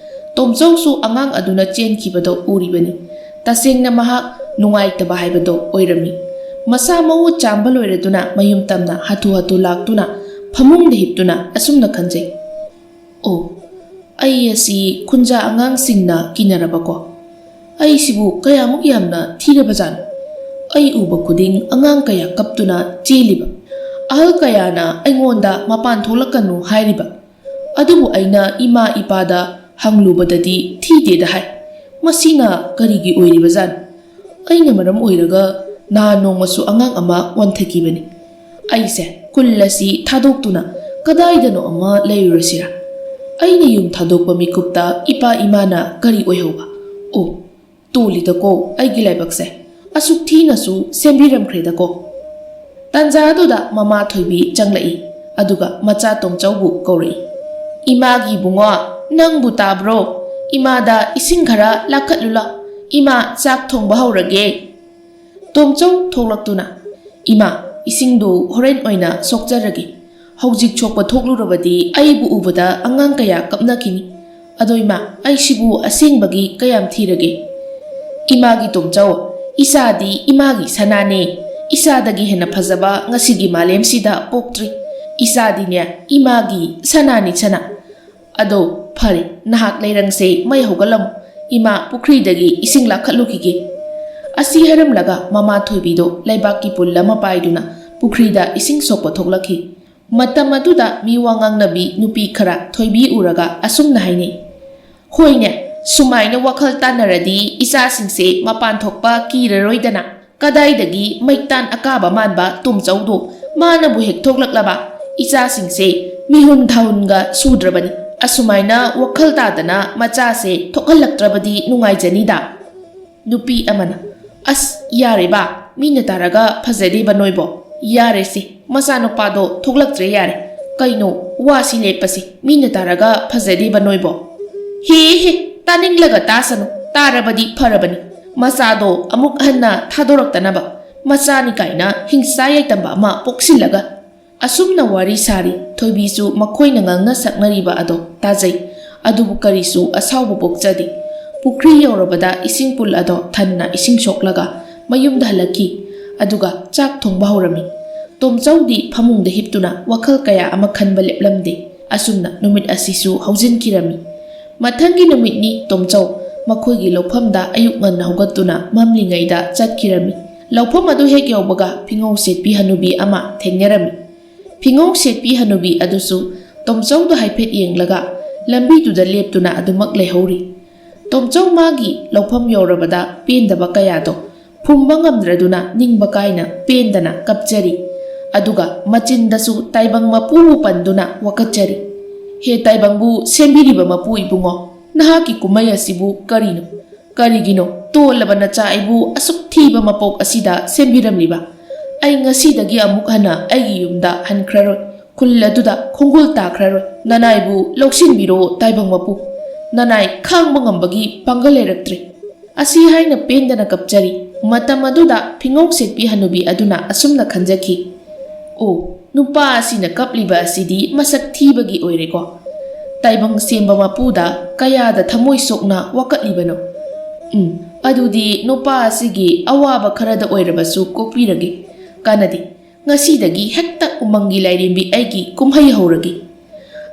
ꯇꯣꯝꯆꯧꯁꯨ ꯑꯉꯥꯡ ꯑꯗꯨꯅ ꯆꯦꯟꯈꯤꯕꯗꯣ ꯎꯔꯤꯕꯅꯤ꯫ ꯇꯁꯦꯡꯅ ꯃꯍꯥꯛ ꯅꯨꯡꯉꯥꯏꯇꯕ ꯍꯥꯏꯕꯗꯣ ꯑꯣꯏꯔꯝꯃꯤ꯫ ꯃꯁꯥ ꯃꯎ ꯆꯥꯝꯕ ꯂꯣꯏꯔꯗꯨꯅ ꯃꯌꯨꯝ ꯇꯝꯅ ꯍꯥꯊꯨ ꯍꯥꯊꯨ ꯂꯥꯛꯇꯨꯅ ꯐꯃꯨꯡꯗ ꯍꯤꯞꯇꯨꯅ ꯑꯁꯨꯝꯅ ꯈꯟꯖꯩ, "ꯑꯣ, ꯑꯩ ꯑꯁꯤ ꯈꯨꯟꯖꯥ ꯑꯉꯥꯡꯁꯤꯡꯅ ꯀꯤꯅꯔꯕꯀꯣ? ꯑꯩꯁꯤꯕꯨ ꯀꯌꯥꯃꯨꯛ ꯌꯥꯝꯅ ꯊꯤꯔꯕꯖꯥꯠꯅꯣ? ꯑꯩ ꯎꯕ ꯈꯨꯗꯤꯡ ꯑꯉꯥꯡ ꯀꯌꯥ ꯀꯞꯇꯨꯅ ꯆꯦꯜꯂꯤꯕ, ꯑꯍꯜ ꯀꯌꯥꯅ ꯑꯩꯉꯣꯟꯗ ꯃꯄꯥꯟ ꯊꯣꯛꯂꯛꯀꯅꯨ ꯍꯥꯏꯔꯤꯕ, ꯑꯗꯨꯕꯨ ꯑꯩꯅ ꯏꯃꯥ ꯏꯄꯥꯗ ꯍꯪꯂꯨꯕꯗꯗꯤ ꯊꯤꯗꯦꯗ ꯍꯥꯏ꯫ ꯃꯁꯤꯅ ꯀꯔꯤꯒꯤ ꯑꯣꯏꯔꯤꯕꯖꯥꯠꯅꯣ? ꯑꯩꯅ ꯃꯔꯝ ꯑꯣꯏꯔꯒ ꯅꯍꯥꯟ ꯅꯣꯡꯃꯁꯨ ꯑꯉꯥꯡ ꯑꯃ ꯋꯥꯟꯊꯈꯤꯕꯅꯤ꯫ ꯑꯩꯁꯦ ꯀꯨꯜ ꯑꯁꯤ ꯊꯥꯗꯣꯛꯇꯨꯅ ꯀꯗꯥꯏꯗꯅꯣ ꯑꯃ ꯂꯩꯔꯨꯔꯁꯤꯔꯥ? ꯑꯩꯅ ꯌꯨꯝ ꯊꯥꯗꯣꯛꯄ ꯃꯤꯀꯨꯞꯇ ꯏꯄꯥ ꯏꯃꯥꯅ ꯀꯔꯤ ꯑꯣꯏꯍꯧꯕ? ꯑꯣ, ꯇꯣꯜꯂꯤꯗꯀꯣ ꯑꯩꯒꯤ ꯂꯥꯏꯕꯛꯁꯦ꯫ ꯑꯁꯨꯛ ꯊꯤꯅꯁꯨ ꯁꯦꯝꯕꯤꯔꯝꯈ꯭ꯔꯦꯗꯀꯣ꯫ ꯇꯥꯟꯖꯥ ꯑꯗꯨꯗ ꯃꯃꯥ ꯊꯣꯏꯕꯤ ꯆꯪꯂꯛꯏ, ꯑꯗꯨꯒ ꯃꯆꯥ ꯇꯣꯝꯆꯧꯕꯨ ꯀꯧꯔꯛꯏ꯫ "ꯏꯃꯥꯒꯤ ꯏꯕꯨꯡꯉꯣ, ꯅꯪꯕꯨ ꯇꯥꯕ꯭ꯔꯣ? ꯏꯃꯥꯗ ꯏꯁꯤꯡ ꯈꯔ ꯂꯥꯛꯈꯠꯂꯨ ꯂꯥꯎ꯫ ꯏꯃꯥ ꯆꯥꯛ ꯊꯣꯡꯕ ꯍꯧꯔꯒꯦ꯫" ꯇꯣꯝꯆꯧ ꯊꯣꯛꯂꯛꯇꯨꯅ, "ꯏꯃꯥ, ꯏꯁꯤꯡꯗꯨ ꯍꯣꯔꯦꯟ ꯑꯣꯏꯅ ꯁꯣꯛꯆꯔꯒꯦ꯫ ꯍꯧꯖꯤꯛ ꯁꯣꯛꯄ ꯊꯣꯛꯂꯨꯔꯕꯗꯤ ꯑꯩꯕꯨ ꯎꯕꯗ ꯑꯉꯥꯡ ꯀꯌꯥ ꯀꯞꯅꯈꯤꯅꯤ꯫ ꯑꯗꯣ ꯏꯃꯥ, ꯑꯩꯁꯤꯕꯨ ꯑꯁꯦꯡꯕꯒꯤ ꯀꯌꯥꯝ ꯊꯤꯔꯒꯦ?" "ꯏꯃꯥꯒꯤ ꯇꯣꯝꯆꯧ, ꯏꯆꯥꯗꯤ ꯏꯃꯥꯒꯤ ꯁꯅꯥꯅꯦ꯫ ꯏꯆꯥꯗꯒꯤ ꯍꯦꯟꯅ ꯐꯖꯕ ꯉꯁꯤꯒꯤ ꯃꯥꯂꯦꯝꯁꯤꯗ ꯄꯣꯛꯇ꯭ꯔꯤ꯫ ꯏꯆꯥꯗꯤꯅꯦ ꯏꯃꯥꯒꯤ ꯁꯅꯥꯅꯤ, ꯁꯅꯥ꯫ ꯑꯗꯣ ꯐꯔꯦ, ꯅꯍꯥꯛ ꯂꯩꯔꯪꯁꯦ ꯃꯩ ꯍꯧꯒꯠꯂꯝꯃꯨ꯫ ꯏꯃꯥ ꯄꯨꯈ꯭ꯔꯤꯗꯒꯤ ꯏꯁꯤꯡ ꯂꯥꯛꯈꯠꯂꯨꯈꯤꯒꯦ꯫" ꯑꯁꯤ ꯍꯥꯏꯔꯝꯂꯒ ꯃꯃꯥ ꯊꯣꯏꯕꯤꯗꯣ ꯂꯩꯕꯥꯛꯀꯤ ꯄꯨꯜ ꯑꯃ ꯄꯥꯏꯗꯨꯅ ꯄꯨꯈ꯭ꯔꯤꯗ ꯏꯁꯤꯡ ꯁꯣꯛꯄ ꯊꯣꯛꯂꯛꯈꯤ꯫ ꯃꯇꯝ ꯑꯗꯨꯗ ꯃꯤ ꯋꯥ ꯉꯥꯡꯅꯕꯤ ꯅꯨꯄꯤ ꯈꯔ ꯊꯣꯏꯕꯤ ꯎꯔꯒ ꯑꯁꯨꯝꯅ ꯍꯥꯏꯅꯩ, "ꯍꯣꯏꯅꯦ, ꯁꯨꯃꯥꯏꯅ ꯋꯥꯈꯜ ꯇꯥꯅꯔꯗꯤ ꯏꯆꯥꯁꯤꯡꯁꯦ ꯃꯄꯥꯟ ꯊꯣꯛꯄ ꯀꯤꯔꯔꯣꯏꯗꯅ꯫ ꯀꯗꯥꯏꯗꯒꯤ ꯃꯩꯇꯥꯟ ꯑꯀꯥꯕ ꯃꯥꯟꯕ ꯇꯣꯝꯆꯧꯗꯣ, ꯃꯥꯅꯕꯨ ꯍꯦꯛ ꯊꯣꯛꯂꯛꯂꯕ ꯏꯆꯥꯁꯤꯡꯁꯦ ꯃꯤꯍꯨꯟ ꯊꯥꯍꯨꯟꯒ ꯁꯨꯗ꯭ꯔꯕꯅꯤ꯫ ꯑꯁꯨꯃꯥꯏꯅ ꯋꯥꯈꯜ ꯇꯥꯗꯅ ꯃꯆꯥꯁꯦ ꯊꯣꯛꯍꯜꯂꯛꯇ꯭ꯔꯕꯗꯤ ꯅꯨꯡꯉꯥꯏꯖꯅꯤꯗ꯫" ꯅꯨꯄꯤ ꯑꯃꯅ, "ꯑꯁ, ꯌꯥꯔꯦꯕ, ꯃꯤꯅ ꯇꯥꯔꯒ ꯐꯖꯗꯦꯕ ꯅꯣꯏꯕꯣ꯫ ꯌꯥꯔꯦꯁꯦ, ꯃꯆꯥꯅꯨꯄꯥꯗꯣ ꯊꯣꯛꯂꯛꯇ꯭ꯔꯦ ꯌꯥꯔꯦ꯫ ꯀꯩꯅꯣ, ꯋꯥꯁꯤ ꯂꯦꯞꯄꯁꯤ, ꯃꯤꯅ ꯇꯥꯔꯒ ꯐꯖꯗꯦꯕ ꯅꯣꯏꯕꯣ꯫" "ꯍꯦ ꯍꯦ, ꯇꯥꯅꯤꯡꯂꯒ ꯇꯥꯁꯅꯨ, ꯇꯥꯔꯕꯗꯤ ꯐꯔꯕꯅꯤ꯫ ꯃꯆꯥꯗꯣ ꯑꯃꯨꯛ ꯍꯟꯅ ꯊꯥꯗꯣꯔꯛꯇꯅꯕ꯫ ꯃꯆꯥꯅꯤ ꯀꯥꯏꯅ ꯍꯤꯡꯁꯥ ꯌꯥꯏꯇꯝꯕ ꯑꯃ ꯄꯣꯛꯁꯤꯜꯂꯒ꯫" ꯑꯁꯨꯝꯅ ꯋꯥꯔꯤ ꯁꯥꯔꯤ꯫ ꯊꯣꯏꯕꯤꯁꯨ ꯃꯈꯣꯏꯅ ꯉꯥꯡꯅ ꯁꯛꯅꯔꯤꯕ ꯑꯗꯣ ꯇꯥꯖꯩ꯫ ꯑꯗꯨꯕꯨ ꯀꯔꯤꯁꯨ ꯑꯁꯥꯎꯕ ꯄꯣꯛꯆꯗꯦ꯫ ꯄꯨꯈ꯭ꯔꯤ ꯌꯧꯔꯕꯗ ꯏꯁꯤꯡ ꯄꯨꯜ ꯑꯗꯣ ꯊꯟꯅ ꯏꯁꯤꯡ ꯁꯣꯛꯂꯒ ꯃꯌꯨꯝꯗ ꯍꯜꯂꯛꯈꯤ꯫ ꯑꯗꯨꯒ ꯆꯥꯛ ꯊꯣꯡꯕ ꯍꯧꯔꯝꯃꯤ꯫ ꯇꯣꯝꯆꯧꯗꯤ ꯐꯃꯨꯡꯗ ꯍꯤꯞꯇꯨꯅ ꯋꯥꯈꯜ ꯀꯌꯥ ꯑꯃ ꯈꯟꯕ ꯂꯦꯞꯂꯝꯗꯦ꯫ ꯑꯁꯨꯝꯅ ꯅꯨꯃꯤꯠ ꯑꯁꯤꯁꯨ ꯍꯧꯖꯤꯟꯈꯤꯔꯝꯃꯤ꯫ ꯃꯊꯪꯒꯤ ꯅꯨꯃꯤꯠꯅꯤ ꯇꯣꯝꯆꯧ ꯃꯈꯣꯏꯒꯤ ꯂꯧꯐꯝꯗ ꯑꯌꯨꯛ ꯉꯟꯅ ꯍꯧꯒꯠꯇꯨꯅ ꯃꯝꯂꯤꯉꯩꯗ ꯆꯠꯈꯤꯔꯝꯃꯤ꯫ ꯂꯧꯐꯝ ꯑꯗꯨ ꯍꯦꯛ ꯌꯧꯕꯒ ꯐꯤꯉꯧ ꯁꯦꯠꯄꯤ ꯍꯅꯨꯕꯤ ꯑꯃ ꯊꯦꯡꯅꯔꯝꯃꯤ꯫ ꯐꯤꯉꯧ ꯁꯦꯠꯄꯤ ꯍꯅꯨꯕꯤ ꯑꯗꯨꯁꯨ ꯇꯣꯝꯆꯧꯗ ꯍꯥꯏꯐꯦꯠ ꯌꯦꯡꯂꯒ ꯂꯝꯕꯤꯗꯨꯗ ꯂꯦꯞꯇꯨꯅ ꯑꯗꯨꯃꯛ ꯂꯩꯍꯧꯔꯤ꯫ ꯇꯣꯝꯆꯧ ꯃꯥꯒꯤ ꯂꯧꯐꯝ ꯌꯧꯔꯕꯗ ꯄꯦꯟꯗꯕ ꯀꯌꯥꯗꯣ ꯐꯨꯝꯕ ꯉꯝꯗ꯭ꯔꯗꯨꯅ ꯅꯤꯡꯕ ꯀꯥꯏꯅ ꯄꯦꯟꯗꯅ ꯀꯞꯆꯔꯤ꯫ ꯑꯗꯨꯒ ꯃꯆꯤꯟꯗꯁꯨ ꯇꯥꯏꯕꯪ ꯃꯄꯨꯕꯨ ꯄꯟꯗꯨꯅ ꯋꯥꯀꯠꯆꯔꯤ꯫ "ꯍꯦ ꯇꯥꯏꯕꯪꯕꯨ ꯁꯦꯝꯕꯤꯔꯤꯕ ꯃꯄꯨ ꯏꯕꯨꯡꯉꯣ, ꯅꯍꯥꯛꯀꯤ ꯀꯨꯝꯍꯩ ꯑꯁꯤꯕꯨ ꯀꯔꯤꯅꯣ? ꯀꯔꯤꯒꯤꯅꯣ ꯇꯣꯜꯂꯕ ꯅꯆꯥ ꯑꯩꯕꯨ ꯑꯁꯨꯛ ꯊꯤꯕ ꯃꯄꯣꯛ ꯑꯁꯤꯗ ꯁꯦꯝꯕꯤꯔꯝꯂꯤꯕ? ꯑꯩ ꯉꯁꯤꯗꯒꯤ ꯑꯃꯨꯛ ꯍꯟꯅ ꯑꯩꯒꯤ ꯌꯨꯝꯗ ꯍꯟꯈ꯭ꯔꯔꯣꯏ꯫ ꯈꯨꯜ ꯑꯗꯨꯗ ꯈꯣꯡꯒꯨꯜ ꯇꯥꯈ꯭ꯔꯔꯣꯏ꯫ ꯅꯅꯥꯏꯕꯨ ꯂꯧꯁꯤꯟꯕꯤꯔꯣ ꯇꯥꯏꯕꯪ ꯃꯄꯨ꯫ ꯅꯅꯥꯏ ꯈꯥꯡꯕ ꯉꯝꯕꯒꯤ ꯄꯥꯡꯒꯜ ꯂꯩꯔꯛꯇ꯭ꯔꯦ"꯫ ꯑꯁꯤ ꯍꯥꯏꯅ ꯄꯦꯟꯗꯅ ꯀꯞꯆꯔꯤ꯫ ꯃꯇꯝ ꯑꯗꯨꯗ ꯐꯤꯉꯧ ꯁꯦꯠꯄꯤ ꯍꯅꯨꯕꯤ ꯑꯗꯨꯅ ꯑꯁꯨꯝꯅ ꯈꯟꯖꯈꯤ, "ꯑꯣ, ꯅꯨꯄꯥ ꯑꯁꯤꯅ ꯀꯞꯂꯤꯕ ꯑꯁꯤꯗꯤ ꯃꯁꯛ ꯊꯤꯕꯒꯤ ꯑꯣꯏꯔꯦꯀꯣ꯫ ꯇꯥꯏꯕꯪ ꯁꯦꯝꯕ ꯃꯄꯨꯗ ꯀꯌꯥꯗ ꯊꯃꯣꯏ ꯁꯣꯛꯅ ꯋꯥꯀꯠꯂꯤꯕꯅꯣ꯫ ꯎꯝ, ꯑꯗꯨꯗꯤ ꯅꯨꯄꯥ ꯑꯁꯤꯒꯤ ꯑꯋꯥꯕ ꯈꯔꯗ ꯑꯣꯏꯔꯕꯁꯨ ꯀꯣꯛꯄꯤꯔꯒꯦ꯫ ꯀꯥꯟꯅꯗꯦ, ꯉꯁꯤꯗꯒꯤ ꯍꯦꯛꯇ ꯎꯃꯪꯒꯤ ꯂꯥꯏꯔꯦꯝꯕꯤ ꯑꯩꯒꯤ ꯀꯨꯝꯍꯩ ꯍꯧꯔꯒꯦ"꯫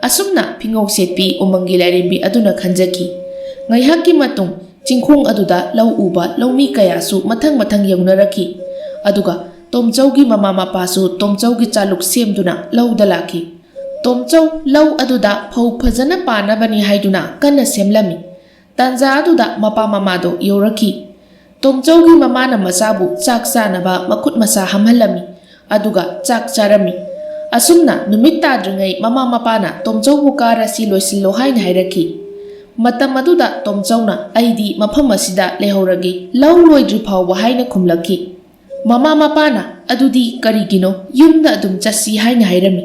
ꯑꯁꯨꯝꯅ ꯐꯤꯉꯧ ꯁꯦꯠꯄꯤ ꯎꯃꯪꯒꯤ ꯂꯥꯏꯔꯦꯝꯕꯤ ꯑꯗꯨꯅ ꯈꯟꯖꯈꯤ꯫ ꯉꯥꯏꯍꯥꯛꯀꯤ ꯃꯇꯨꯡ ꯆꯤꯡꯈꯣꯡ ꯑꯗꯨꯗ ꯂꯧ ꯎꯕ ꯂꯧꯃꯤ ꯀꯌꯥꯁꯨ ꯃꯊꯪ ꯃꯊꯪ ꯌꯧꯅꯔꯛꯈꯤ꯫ ꯑꯗꯨꯒ ꯇꯣꯝꯆꯧꯒꯤ ꯃꯃꯥ ꯃꯄꯥꯁꯨ ꯇꯣꯝꯆꯧꯒꯤ ꯆꯥꯂꯨꯛ ꯁꯦꯝꯗꯨꯅ ꯂꯧꯗ ꯂꯥꯛꯈꯤ꯫ ꯇꯣꯝꯆꯧ ꯂꯧ ꯑꯗꯨꯗ ꯐꯧ ꯐꯖꯅ ꯄꯥꯟꯅꯕꯅꯤ ꯍꯥꯏꯗꯨꯅ ꯀꯟꯅ ꯁꯦꯝꯂꯝꯃꯤ꯫ ꯇꯥꯟꯖꯥ ꯑꯗꯨꯗ ꯃꯄꯥ ꯃꯃꯥꯗꯣ ꯌꯧꯔꯛꯈꯤ꯫ ꯇꯣꯝꯆꯧꯒꯤ ꯃꯃꯥꯅ ꯃꯆꯥꯕꯨ ꯆꯥꯛ ꯆꯥꯅꯕ ꯃꯈꯨꯠ ꯃꯁꯥ ꯍꯥꯝꯍꯜꯂꯝꯃꯤ꯫ ꯑꯗꯨꯒ ꯆꯥꯛ ꯆꯥꯔꯝꯃꯤ꯫ ꯑꯁꯨꯝꯅ ꯅꯨꯃꯤꯠ ꯇꯥꯗ꯭ꯔꯤꯉꯩ ꯃꯃꯥ ꯃꯄꯥꯅ ꯇꯣꯝꯆꯧꯕꯨ "ꯀꯥꯔ ꯑꯁꯤ ꯂꯣꯏꯁꯤꯜꯂꯣ" ꯍꯥꯏꯅ ꯍꯥꯏꯔꯛꯈꯤ꯫ ꯃꯇꯝ ꯑꯗꯨꯗ ꯇꯣꯝꯆꯧꯅ "ꯑꯩꯗꯤ ꯃꯐꯝ ꯑꯁꯤꯗ ꯂꯩꯍꯧꯔꯒꯦ, ꯂꯧ ꯂꯣꯏꯗ꯭ꯔꯤ ꯐꯥꯎꯕ" ꯍꯥꯏꯅ ꯈꯨꯝꯂꯛꯈꯤ꯫ ꯃꯃꯥ ꯃꯄꯥꯅ "ꯑꯗꯨꯗꯤ ꯀꯔꯤꯒꯤꯅꯣ? ꯌꯨꯝꯗ ꯑꯗꯨꯝ ꯆꯠꯁꯤ" ꯍꯥꯏꯅ ꯍꯥꯏꯔꯝꯃꯤ꯫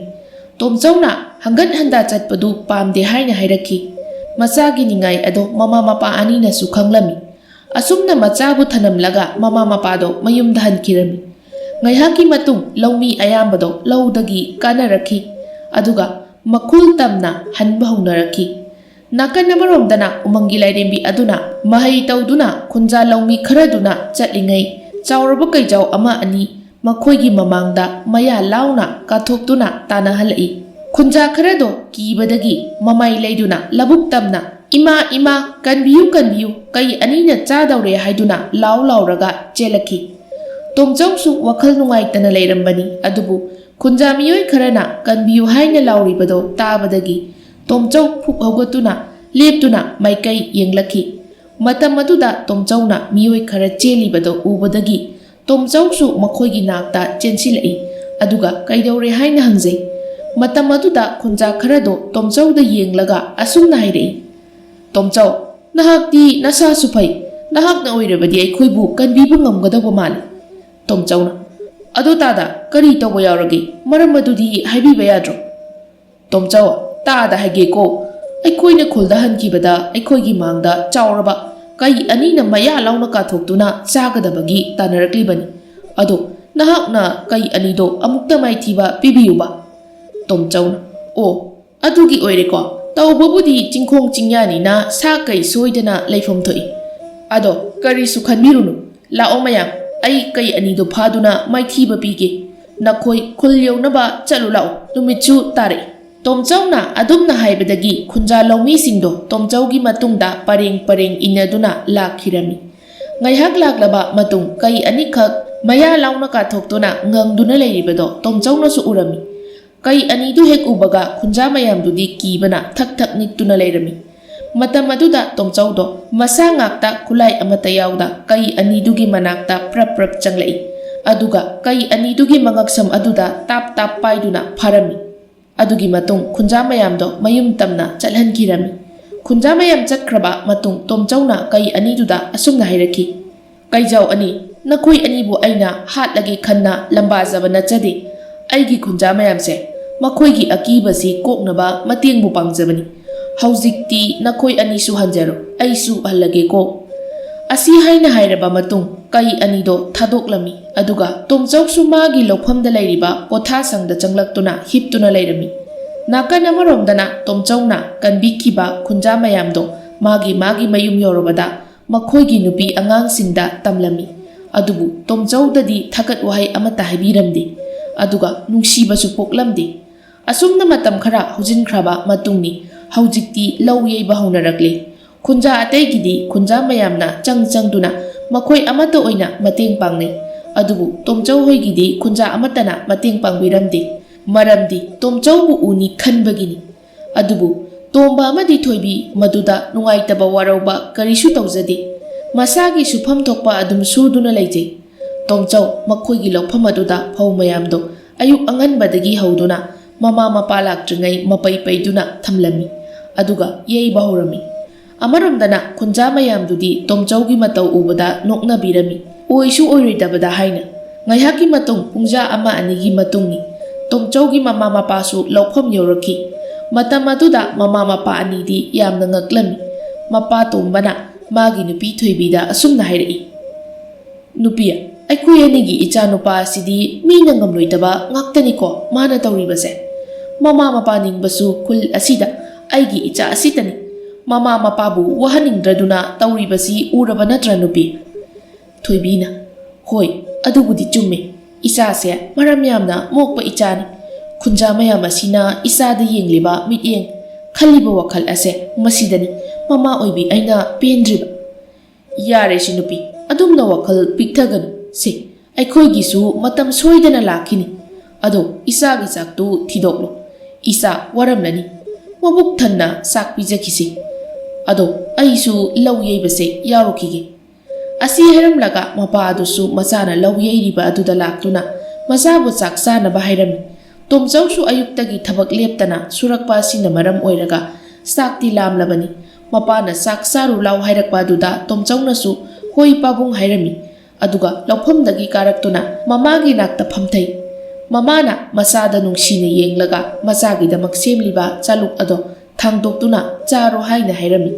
ꯇꯣꯝꯆꯧꯅ ꯍꯪꯒꯠ ꯍꯟꯗꯥ ꯆꯠꯄꯗꯨ ꯄꯥꯝꯗꯦ ꯍꯥꯏꯅ ꯍꯥꯏꯔꯛꯈꯤ꯫ ꯃꯆꯥꯒꯤ ꯅꯤꯡꯉꯥꯏ ꯑꯗꯣ ꯃꯃꯥ ꯃꯄꯥ ꯑꯅꯤꯅꯁꯨ ꯈꯪꯂꯝꯃꯤ꯫ ꯑꯁꯨꯝꯅ ꯃꯆꯥꯕꯨ ꯊꯅꯝꯂꯒ ꯃꯃꯥ ꯃꯄꯥꯗꯣ ꯃꯌꯨꯝꯗ ꯍꯟꯈꯤꯔꯝꯃꯤ꯫ ꯉꯥꯏꯍꯥꯛꯀꯤ ꯃꯇꯨꯡ ꯂꯧꯃꯤ ꯑꯌꯥꯝꯕꯗꯣ ꯂꯧꯗꯒꯤ ꯀꯥꯅꯔꯛꯈꯤ꯫ ꯑꯗꯨꯒ ꯃꯈꯨꯜ ꯇꯝꯅ ꯍꯟꯕ ꯍꯧꯅꯔꯛꯈꯤ꯫ ꯅꯥꯀꯟ ꯑꯃꯔꯣꯝꯗꯅ ꯎꯃꯪꯒꯤ ꯂꯥꯏꯔꯦꯝꯕꯤ ꯑꯗꯨꯅ ꯃꯍꯩ ꯇꯧꯗꯨꯅ ꯈꯨꯟꯖꯥ ꯂꯧꯃꯤ ꯈꯔꯗꯨꯅ ꯆꯠꯂꯤꯉꯩ ꯆꯥꯎꯔꯕ ꯀꯩꯖꯥꯎ ꯑꯃ ꯑꯅꯤ ꯃꯈꯣꯏꯒꯤ ꯃꯃꯥꯡꯗ ꯃꯌꯥ ꯂꯥꯎꯅ ꯀꯥꯊꯣꯛꯇꯨꯅ ꯇꯥꯅꯍꯜꯂꯛꯏ꯫ ꯈꯨꯟꯖꯥ ꯈꯔꯗꯣ ꯀꯤꯕꯗꯒꯤ ꯃꯃꯥꯏ ꯂꯩꯗꯨꯅ ꯂꯧꯕꯨꯛ ꯇꯝꯅ "ꯏꯃꯥ, ꯏꯃꯥ, ꯀꯟꯕꯤꯌꯨ, ꯀꯟꯕꯤꯌꯨ, ꯀꯩ ꯑꯅꯤꯅ ꯆꯥꯗꯧꯔꯦ" ꯍꯥꯏꯗꯨꯅ ꯂꯥꯎ ꯂꯥꯎꯔꯒ ꯆꯦꯜꯂꯛꯈꯤ꯫ ꯇꯣꯝꯆꯧꯁꯨ ꯋꯥꯈꯜ ꯅꯨꯡꯉꯥꯏꯇꯅ ꯂꯩꯔꯝꯕꯅꯤ꯫ ꯑꯗꯨꯕꯨ ꯈꯨꯟꯖꯥ ꯃꯤꯑꯣꯏ ꯈꯔꯅ "ꯀꯟꯕꯤꯌꯨ" ꯍꯥꯏꯅ ꯂꯥꯎꯔꯤꯕꯗꯣ ꯇꯥꯕꯗꯒꯤ ꯇꯣꯝꯆꯧ ꯐꯨꯛ ꯍꯧꯒꯠꯇꯨꯅ ꯂꯦꯞꯇꯨꯅ ꯃꯥꯏꯀꯩ ꯌꯦꯡꯂꯛꯈꯤ꯫ ꯃꯇꯝ ꯑꯗꯨꯗ ꯇꯣꯝꯆꯧꯅ ꯃꯤꯑꯣꯏ ꯈꯔ ꯆꯦꯜꯂꯤꯕꯗꯣ ꯎꯕꯗꯒꯤ ꯇꯣꯝꯆꯧꯁꯨ ꯃꯈꯣꯏꯒꯤ ꯅꯥꯛꯇ ꯆꯦꯟꯁꯤꯜꯂꯛꯏ꯫ ꯑꯗꯨꯒ ꯀꯩꯗꯧꯔꯦ ꯍꯥꯏꯅ ꯍꯪꯖꯩ꯫ ꯃꯇꯝ ꯑꯗꯨꯗ ꯈꯨꯟꯖꯥ ꯈꯔꯗꯣ ꯇꯣꯝꯆꯧꯗ ꯌꯦꯡꯂꯒ ꯑꯁꯨꯝꯅ ꯍꯥꯏꯔꯛꯏ, "ꯇꯣꯝꯆꯧ, ꯅꯍꯥꯛꯇꯤ ꯅꯁꯥꯁꯨ ꯐꯩ, ꯅꯍꯥꯛꯅ ꯑꯣꯏꯔꯕꯗꯤ ꯑꯩꯈꯣꯏꯕꯨ ꯀꯟꯕꯤꯕ ꯉꯝꯒꯗꯧꯕ ꯃꯥꯜꯂꯤ꯫" ꯇꯣꯝꯆꯧꯅ, "ꯑꯗꯨ ꯇꯥꯗ, ꯀꯔꯤ ꯇꯧꯕ ꯌꯥꯎꯔꯒꯦ? ꯃꯔꯝ ꯑꯗꯨꯗꯤ ꯍꯥꯏꯕꯤꯕ ꯌꯥꯗ꯭ꯔꯣ?" ꯇꯣꯝꯆꯧ, ꯇꯥꯗ ꯍꯥꯏꯒꯦꯀꯣ, ꯑꯩꯈꯣꯏꯅ ꯈꯨꯜꯗ ꯍꯟꯈꯤꯕꯗ ꯑꯩꯈꯣꯏꯒꯤ ꯃꯥꯡꯗ ꯆꯥꯎꯔꯕ ꯀꯩ ꯑꯅꯤꯅ ꯃꯌꯥ ꯂꯥꯎꯅ ꯀꯥꯊꯣꯛꯇꯨꯅ ꯆꯥꯒꯗꯕꯒꯤ ꯇꯥꯟꯅꯔꯛꯂꯤꯕꯅꯤ꯫ ꯑꯗꯣ ꯅꯍꯥꯛꯅ ꯀꯩ ꯑꯅꯤꯗꯣ ꯑꯃꯨꯛꯇ ꯃꯥꯏꯊꯤꯕ ꯄꯤꯕꯤꯌꯨꯕ꯫ ꯇꯣꯝꯆꯧꯅ, "ꯑꯣ, ꯑꯗꯨꯒꯤ ꯑꯣꯏꯔꯦꯀꯣ꯫ ꯇꯧꯕꯕꯨꯗꯤ ꯆꯤꯡꯈꯣꯡ ꯆꯤꯡꯌꯥꯅꯤꯅ ꯁꯥ ꯀꯩ ꯁꯣꯏꯗꯅ ꯂꯩꯐꯝ ꯊꯣꯛꯏ꯫ ꯑꯗꯣ ꯀꯔꯤꯁꯨ ꯈꯟꯕꯤꯔꯨꯅꯨ꯫ ꯂꯥꯛꯑꯣ ꯃꯌꯥꯝ, ꯑꯩ ꯀꯩ ꯑꯅꯤꯗꯣ ꯐꯥꯗꯨꯅ ꯃꯥꯏꯊꯤꯕ ꯄꯤꯒꯦ꯫ ꯅꯈꯣꯏ ꯈꯨꯜ ꯌꯧꯅꯕ ꯆꯠꯂꯨ ꯂꯥꯛꯑꯣ, ꯅꯨꯃꯤꯠꯁꯨ ꯇꯥꯔꯛꯏ꯫" ꯇꯣꯝꯆꯧꯅ ꯑꯗꯨꯝꯅ ꯍꯥꯏꯕꯗꯒꯤ ꯈꯨꯟꯖꯥ ꯂꯧꯃꯤꯁꯤꯡꯗꯣ ꯇꯣꯝꯆꯧꯒꯤ ꯃꯇꯨꯡꯗ ꯄꯔꯦꯡ ꯄꯔꯦꯡ ꯏꯟꯅꯗꯨꯅ ꯂꯥꯛꯈꯤꯔꯝꯃꯤ꯫ ꯉꯥꯏꯍꯥꯛ ꯂꯥꯛꯂꯕ ꯃꯇꯨꯡ ꯀꯩ ꯑꯅꯤꯈꯛ ꯃꯌꯥ ꯂꯥꯎꯅ ꯀꯥꯊꯣꯛꯇꯨꯅ ꯉꯪꯗꯨꯅ ꯂꯩꯔꯤꯕꯗꯣ ꯇꯣꯝꯆꯧꯅꯁꯨ ꯎꯔꯝꯃꯤ꯫ ꯀꯩ ꯑꯅꯤꯗꯨ ꯍꯦꯛ ꯎꯕꯒ ꯈꯨꯟꯖꯥ ꯃꯌꯥꯝꯗꯨꯗꯤ ꯀꯤꯕꯅ ꯊꯛ ꯊꯛ ꯅꯤꯛꯇꯨꯅ ꯂꯩꯔꯝꯃꯤ꯫ ꯃꯇꯝ ꯑꯗꯨꯗ ꯇꯣꯝꯆꯧꯗꯣ ꯃꯁꯥ ꯉꯥꯛꯇ ꯈꯨꯠꯂꯥꯏ ꯑꯃꯠꯇ ꯌꯥꯎꯗ ꯀꯩ ꯑꯅꯤꯗꯨꯒꯤ ꯃꯅꯥꯛꯇ ꯄ꯭ꯔꯞ ꯄ꯭ꯔꯞ ꯆꯪꯂꯛꯏ꯫ ꯑꯗꯨꯒ ꯀꯩ ꯑꯅꯤꯗꯨꯒꯤ ꯃꯉꯛꯁꯝ ꯑꯗꯨꯗ ꯇꯥꯞ ꯇꯥꯞ ꯄꯥꯏꯗꯨꯅ ꯐꯥꯔꯝꯃꯤ꯫ ꯑꯗꯨꯒꯤ ꯃꯇꯨꯡ ꯈꯨꯟꯖꯥ ꯃꯌꯥꯝꯗꯣ ꯃꯌꯨꯝ ꯇꯝꯅ ꯆꯠꯍꯟꯈꯤꯔꯝꯃꯤ꯫ ꯈꯨꯟꯖꯥ ꯃꯌꯥꯝ ꯆꯠꯈ꯭ꯔꯕ ꯃꯇꯨꯡ ꯇꯣꯝꯆꯧꯅ ꯀꯩ ꯑꯅꯤꯗꯨꯗ ꯑꯁꯨꯝꯅ ꯍꯥꯏꯔꯛꯈꯤ, "ꯀꯩꯖꯥꯎ ꯑꯅꯤ, ꯅꯈꯣꯏ ꯑꯅꯤꯕꯨ ꯑꯩꯅ ꯍꯥꯠꯂꯒꯦ ꯈꯟꯅ ꯂꯝꯕꯥꯖꯕ ꯅꯠꯆꯗꯦ꯫ ꯑꯩꯒꯤ ꯈꯨꯟꯖꯥ ꯃꯌꯥꯝꯁꯦ, ꯃꯈꯣꯏꯒꯤ ꯑꯀꯤꯕꯁꯤ ꯀꯣꯛꯅꯕ ꯃꯇꯦꯡꯕꯨ ꯄꯥꯡꯖꯕꯅꯤ꯫ ꯍꯧꯖꯤꯛꯇꯤ ꯅꯈꯣꯏ ꯑꯅꯤꯁꯨ ꯍꯟꯖꯔꯣ, ꯑꯩꯁꯨ ꯍꯜꯂꯒꯦꯀꯣ꯫" ꯑꯁꯤ ꯍꯥꯏꯅ ꯍꯥꯏꯔꯕ ꯃꯇꯨꯡ ꯀꯩ ꯑꯅꯤꯗꯣ ꯊꯥꯗꯣꯛꯂꯝꯃꯤ꯫ ꯑꯗꯨꯒ ꯇꯣꯝꯆꯧꯁꯨ ꯃꯥꯒꯤ ꯂꯧꯐꯝꯗ ꯂꯩꯔꯤꯕ ꯄꯣꯊꯥꯁꯪꯗ ꯆꯪꯂꯛꯇꯨꯅ ꯍꯤꯞꯇꯨꯅ ꯂꯩꯔꯝꯃꯤ꯫ ꯅꯥꯀꯟ ꯑꯃꯔꯣꯝꯗꯅ ꯇꯣꯝꯆꯧꯅ ꯀꯟꯕꯤꯈꯤꯕ ꯈꯨꯟꯖꯥ ꯃꯌꯥꯝꯗꯣ ꯃꯥꯒꯤ ꯃꯥꯒꯤ ꯃꯌꯨꯝ ꯌꯧꯔꯕꯗ ꯃꯈꯣꯏꯒꯤ ꯅꯨꯄꯤ ꯑꯉꯥꯡꯁꯤꯡꯗ ꯇꯝꯂꯝꯃꯤ꯫ ꯑꯗꯨꯕꯨ ꯇꯣꯝꯆꯧꯗꯗꯤ ꯊꯥꯒꯠ ꯋꯥꯍꯩ ꯑꯃꯠꯇ ꯍꯥꯏꯕꯤꯔꯝꯗꯦ꯫ ꯑꯗꯨꯒ ꯅꯨꯡꯁꯤꯕꯁꯨ ꯄꯣꯛꯂꯝꯗꯦ꯫ ꯑꯁꯨꯝꯅ ꯃꯇꯝ ꯈꯔ ꯍꯧꯖꯤꯟꯈ꯭ꯔꯕ ꯃꯇꯨꯡꯅꯤ꯫ ꯍꯧꯖꯤꯛꯇꯤ ꯂꯧ ꯌꯩꯕ ꯍꯧꯅꯔꯛꯂꯦ꯫ ꯈꯨꯟꯖꯥ ꯑꯇꯩꯒꯤꯗꯤ ꯈꯨꯟꯖꯥ ꯃꯌꯥꯝꯅ ꯆꯪ ꯆꯪꯗꯨꯅ ꯃꯈꯣꯏ ꯑꯃꯠꯇ ꯑꯣꯏꯅ ꯃꯇꯦꯡ ꯄꯥꯡꯅꯩ꯫ ꯑꯗꯨꯕꯨ ꯇꯣꯝꯆꯧ ꯍꯣꯏꯒꯤꯗꯤ ꯈꯨꯟꯖꯥ ꯑꯃꯠꯇꯅ ꯃꯇꯦꯡ ꯄꯥꯡꯕꯤꯔꯝꯗꯦ꯫ ꯃꯔꯝꯗꯤ ꯇꯣꯝꯆꯧꯕꯨ ꯎꯅꯤ ꯈꯟꯕꯒꯤꯅꯤ꯫ ꯑꯗꯨꯕꯨ ꯇꯣꯝꯕ ꯑꯃꯗꯤ ꯊꯣꯏꯕꯤ ꯃꯗꯨꯗ ꯅꯨꯡꯉꯥꯏꯇꯕ ꯋꯥꯔꯧꯕ ꯀꯔꯤꯁꯨ ꯇꯧꯖꯗꯦ꯫ ꯃꯁꯥꯒꯤ ꯁꯨꯐꯝ ꯊꯣꯛꯄ ꯑꯗꯨꯝ ꯁꯨꯗꯨꯅ ꯂꯩꯖꯩ꯫ ꯇꯣꯝꯆꯧ ꯃꯈꯣꯏꯒꯤ ꯂꯧꯐꯝ ꯑꯗꯨꯗ ꯐꯧ ꯃꯌꯥꯝꯗꯣ ꯑꯌꯨꯛ ꯑꯉꯟꯕꯗꯒꯤ ꯍꯧꯗꯨꯅ ꯃꯃꯥ ꯃꯄꯥ ꯂꯥꯛꯇ꯭ꯔꯤꯉꯩ ꯃꯄꯩ ꯄꯩꯗꯨꯅ ꯊꯝꯂꯝꯃꯤ꯫ ꯑꯗꯨꯒ ꯌꯩꯕ ꯍꯧꯔꯝꯃꯤ꯫ ꯑꯃꯔꯣꯝꯗꯅ ꯈꯨꯟꯖꯥ ꯃꯌꯥꯝꯗꯨꯗꯤ ꯇꯣꯝꯆꯧꯒꯤ ꯃꯇꯧ ꯎꯕꯗ ꯅꯣꯛꯅꯕꯤꯔꯝꯃꯤ꯫ ꯑꯣꯏꯁꯨ ꯑꯣꯏꯔꯣꯏꯗꯕꯗ ꯍꯥꯏꯅ꯫ ꯉꯥꯏꯍꯥꯛꯀꯤ ꯃꯇꯨꯡ, ꯄꯨꯡꯖꯥ ꯑꯃ ꯑꯅꯤꯒꯤ ꯃꯇꯨꯡꯅꯤ꯫ ꯇꯣꯝꯆꯧꯒꯤ ꯃꯃꯥ ꯃꯄꯥꯁꯨ ꯂꯧꯐꯝ ꯌꯧꯔꯛꯈꯤ꯫ ꯃꯇꯝ ꯑꯗꯨꯗ ꯃꯃꯥ ꯃꯄꯥ ꯑꯅꯤꯗꯤ ꯌꯥꯝꯅ ꯉꯛꯂꯝꯃꯤ꯫ ꯃꯄꯥ ꯇꯣꯝꯕꯅ ꯃꯥꯒꯤ ꯅꯨꯄꯤ ꯊꯣꯏꯕꯤꯗ ꯑꯁꯨꯝꯅ ꯍꯥꯏꯔꯛꯏ, "ꯅꯨꯄꯤ, ꯑꯩꯈꯣꯏ ꯑꯅꯤꯒꯤ ꯏꯆꯥꯅꯨꯄꯥ ꯑꯁꯤꯗꯤ ꯃꯤꯅ ꯉꯝꯂꯣꯏꯗꯕ ꯉꯥꯛꯇꯅꯤꯀꯣ ꯃꯥꯅ ꯇꯧꯔꯤꯕꯁꯦ꯫ ꯃꯃꯥ ꯃꯄꯥ ꯅꯤꯡꯕꯁꯨ ꯈꯨꯜ ꯑꯁꯤꯗ ꯑꯩꯒꯤ ꯏꯆꯥ ꯑꯁꯤꯇꯅꯤ꯫ ꯃꯃꯥ ꯃꯄꯥꯕꯨ ꯋꯥꯍꯟꯅꯤꯡꯗ꯭ꯔꯗꯨꯅ ꯇꯧꯔꯤꯕꯁꯤ ꯎꯔꯕ ꯅꯠꯇ꯭ꯔ, ꯅꯨꯄꯤ?" ꯊꯣꯏꯕꯤꯅ, "ꯍꯣꯏ, ꯑꯗꯨꯕꯨꯗꯤ ꯆꯨꯝꯃꯤ꯫ ꯏꯆꯥꯁꯦ ꯃꯔꯝ ꯌꯥꯝꯅ ꯃꯣꯛꯄ ꯏꯆꯥꯅꯤ꯫ ꯈꯨꯟꯖꯥ ꯃꯌꯥꯝ ꯑꯁꯤꯅ ꯏꯆꯥꯗ ꯌꯦꯡꯂꯤꯕ ꯃꯤꯠꯌꯦꯡ, ꯈꯜꯂꯤꯕ ꯋꯥꯈꯜ ꯑꯁꯦ ꯃꯁꯤꯗꯅꯤ ꯃꯃꯥ ꯑꯣꯏꯕꯤ ꯑꯩꯅ ꯄꯦꯟꯗ꯭ꯔꯤꯕ꯫" "ꯌꯥꯔꯦꯁꯦ ꯅꯨꯄꯤ, ꯑꯗꯨꯝꯅ ꯋꯥꯈꯜ ꯄꯤꯛꯊꯒꯅꯨ꯫ ꯁꯦ, ꯑꯩꯈꯣꯏꯒꯤꯁꯨ ꯃꯇꯝ ꯁꯣꯏꯗꯅ ꯂꯥꯛꯈꯤꯅꯤ꯫ ꯑꯗꯣ ꯏꯆꯥꯒꯤ ꯆꯥꯛꯇꯨ ꯊꯤꯗꯣꯛꯂꯣ꯫ ꯏꯆꯥ ꯋꯥꯔꯝꯂꯅꯤ꯫ ꯃꯕꯨꯛ ꯊꯟꯅ ꯆꯥꯛ ꯄꯤꯖꯈꯤꯁꯤ꯫ ꯑꯗꯣ ꯑꯩꯁꯨ ꯂꯧ ꯌꯩꯕꯁꯦ ꯌꯥꯎꯔꯨꯈꯤꯒꯦ꯫" ꯑꯁꯤ ꯍꯥꯏꯔꯝꯂꯒ ꯃꯄꯥ ꯑꯗꯨꯁꯨ ꯃꯆꯥꯅ ꯂꯧ ꯌꯩꯔꯤꯕ ꯑꯗꯨꯗ ꯂꯥꯛꯇꯨꯅ ꯃꯆꯥꯕꯨ ꯆꯥꯛ ꯆꯥꯅꯕ ꯍꯥꯏꯔꯝꯃꯤ꯫ ꯇꯣꯝꯆꯧꯁꯨ ꯑꯌꯨꯛꯇꯒꯤ ꯊꯕꯛ ꯂꯦꯞꯇꯅ ꯁꯨꯔꯛꯄ ꯑꯁꯤꯅ ꯃꯔꯝ ꯑꯣꯏꯔꯒ ꯆꯥꯛꯇꯤ ꯂꯥꯝꯂꯕꯅꯤ꯫ ꯃꯄꯥꯅ "ꯆꯥꯛ ꯆꯥꯔꯨ ꯂꯥꯎ" ꯍꯥꯏꯔꯛꯄ ꯑꯗꯨꯗ ꯇꯣꯝꯆꯧꯅꯁꯨ "ꯍꯣꯏ ꯄꯥꯕꯨꯡ" ꯍꯥꯏꯔꯝꯃꯤ꯫ ꯑꯗꯨꯒ ꯂꯧꯐꯝꯗꯒꯤ ꯀꯥꯔꯛꯇꯨꯅ ꯃꯃꯥꯒꯤ ꯅꯥꯛꯇ ꯐꯝꯊꯩ꯫ ꯃꯃꯥꯅ ꯃꯆꯥꯗ ꯅꯨꯡꯁꯤꯅ ꯌꯦꯡꯂꯒ ꯃꯆꯥꯒꯤꯗꯃꯛ ꯁꯦꯝꯂꯤꯕ ꯆꯥꯂꯨꯛ ꯑꯗꯣ ꯊꯥꯡꯗꯣꯛꯇꯨꯅ "ꯆꯥꯔꯣ" ꯍꯥꯏꯅ ꯍꯥꯏꯔꯝꯃꯤ꯫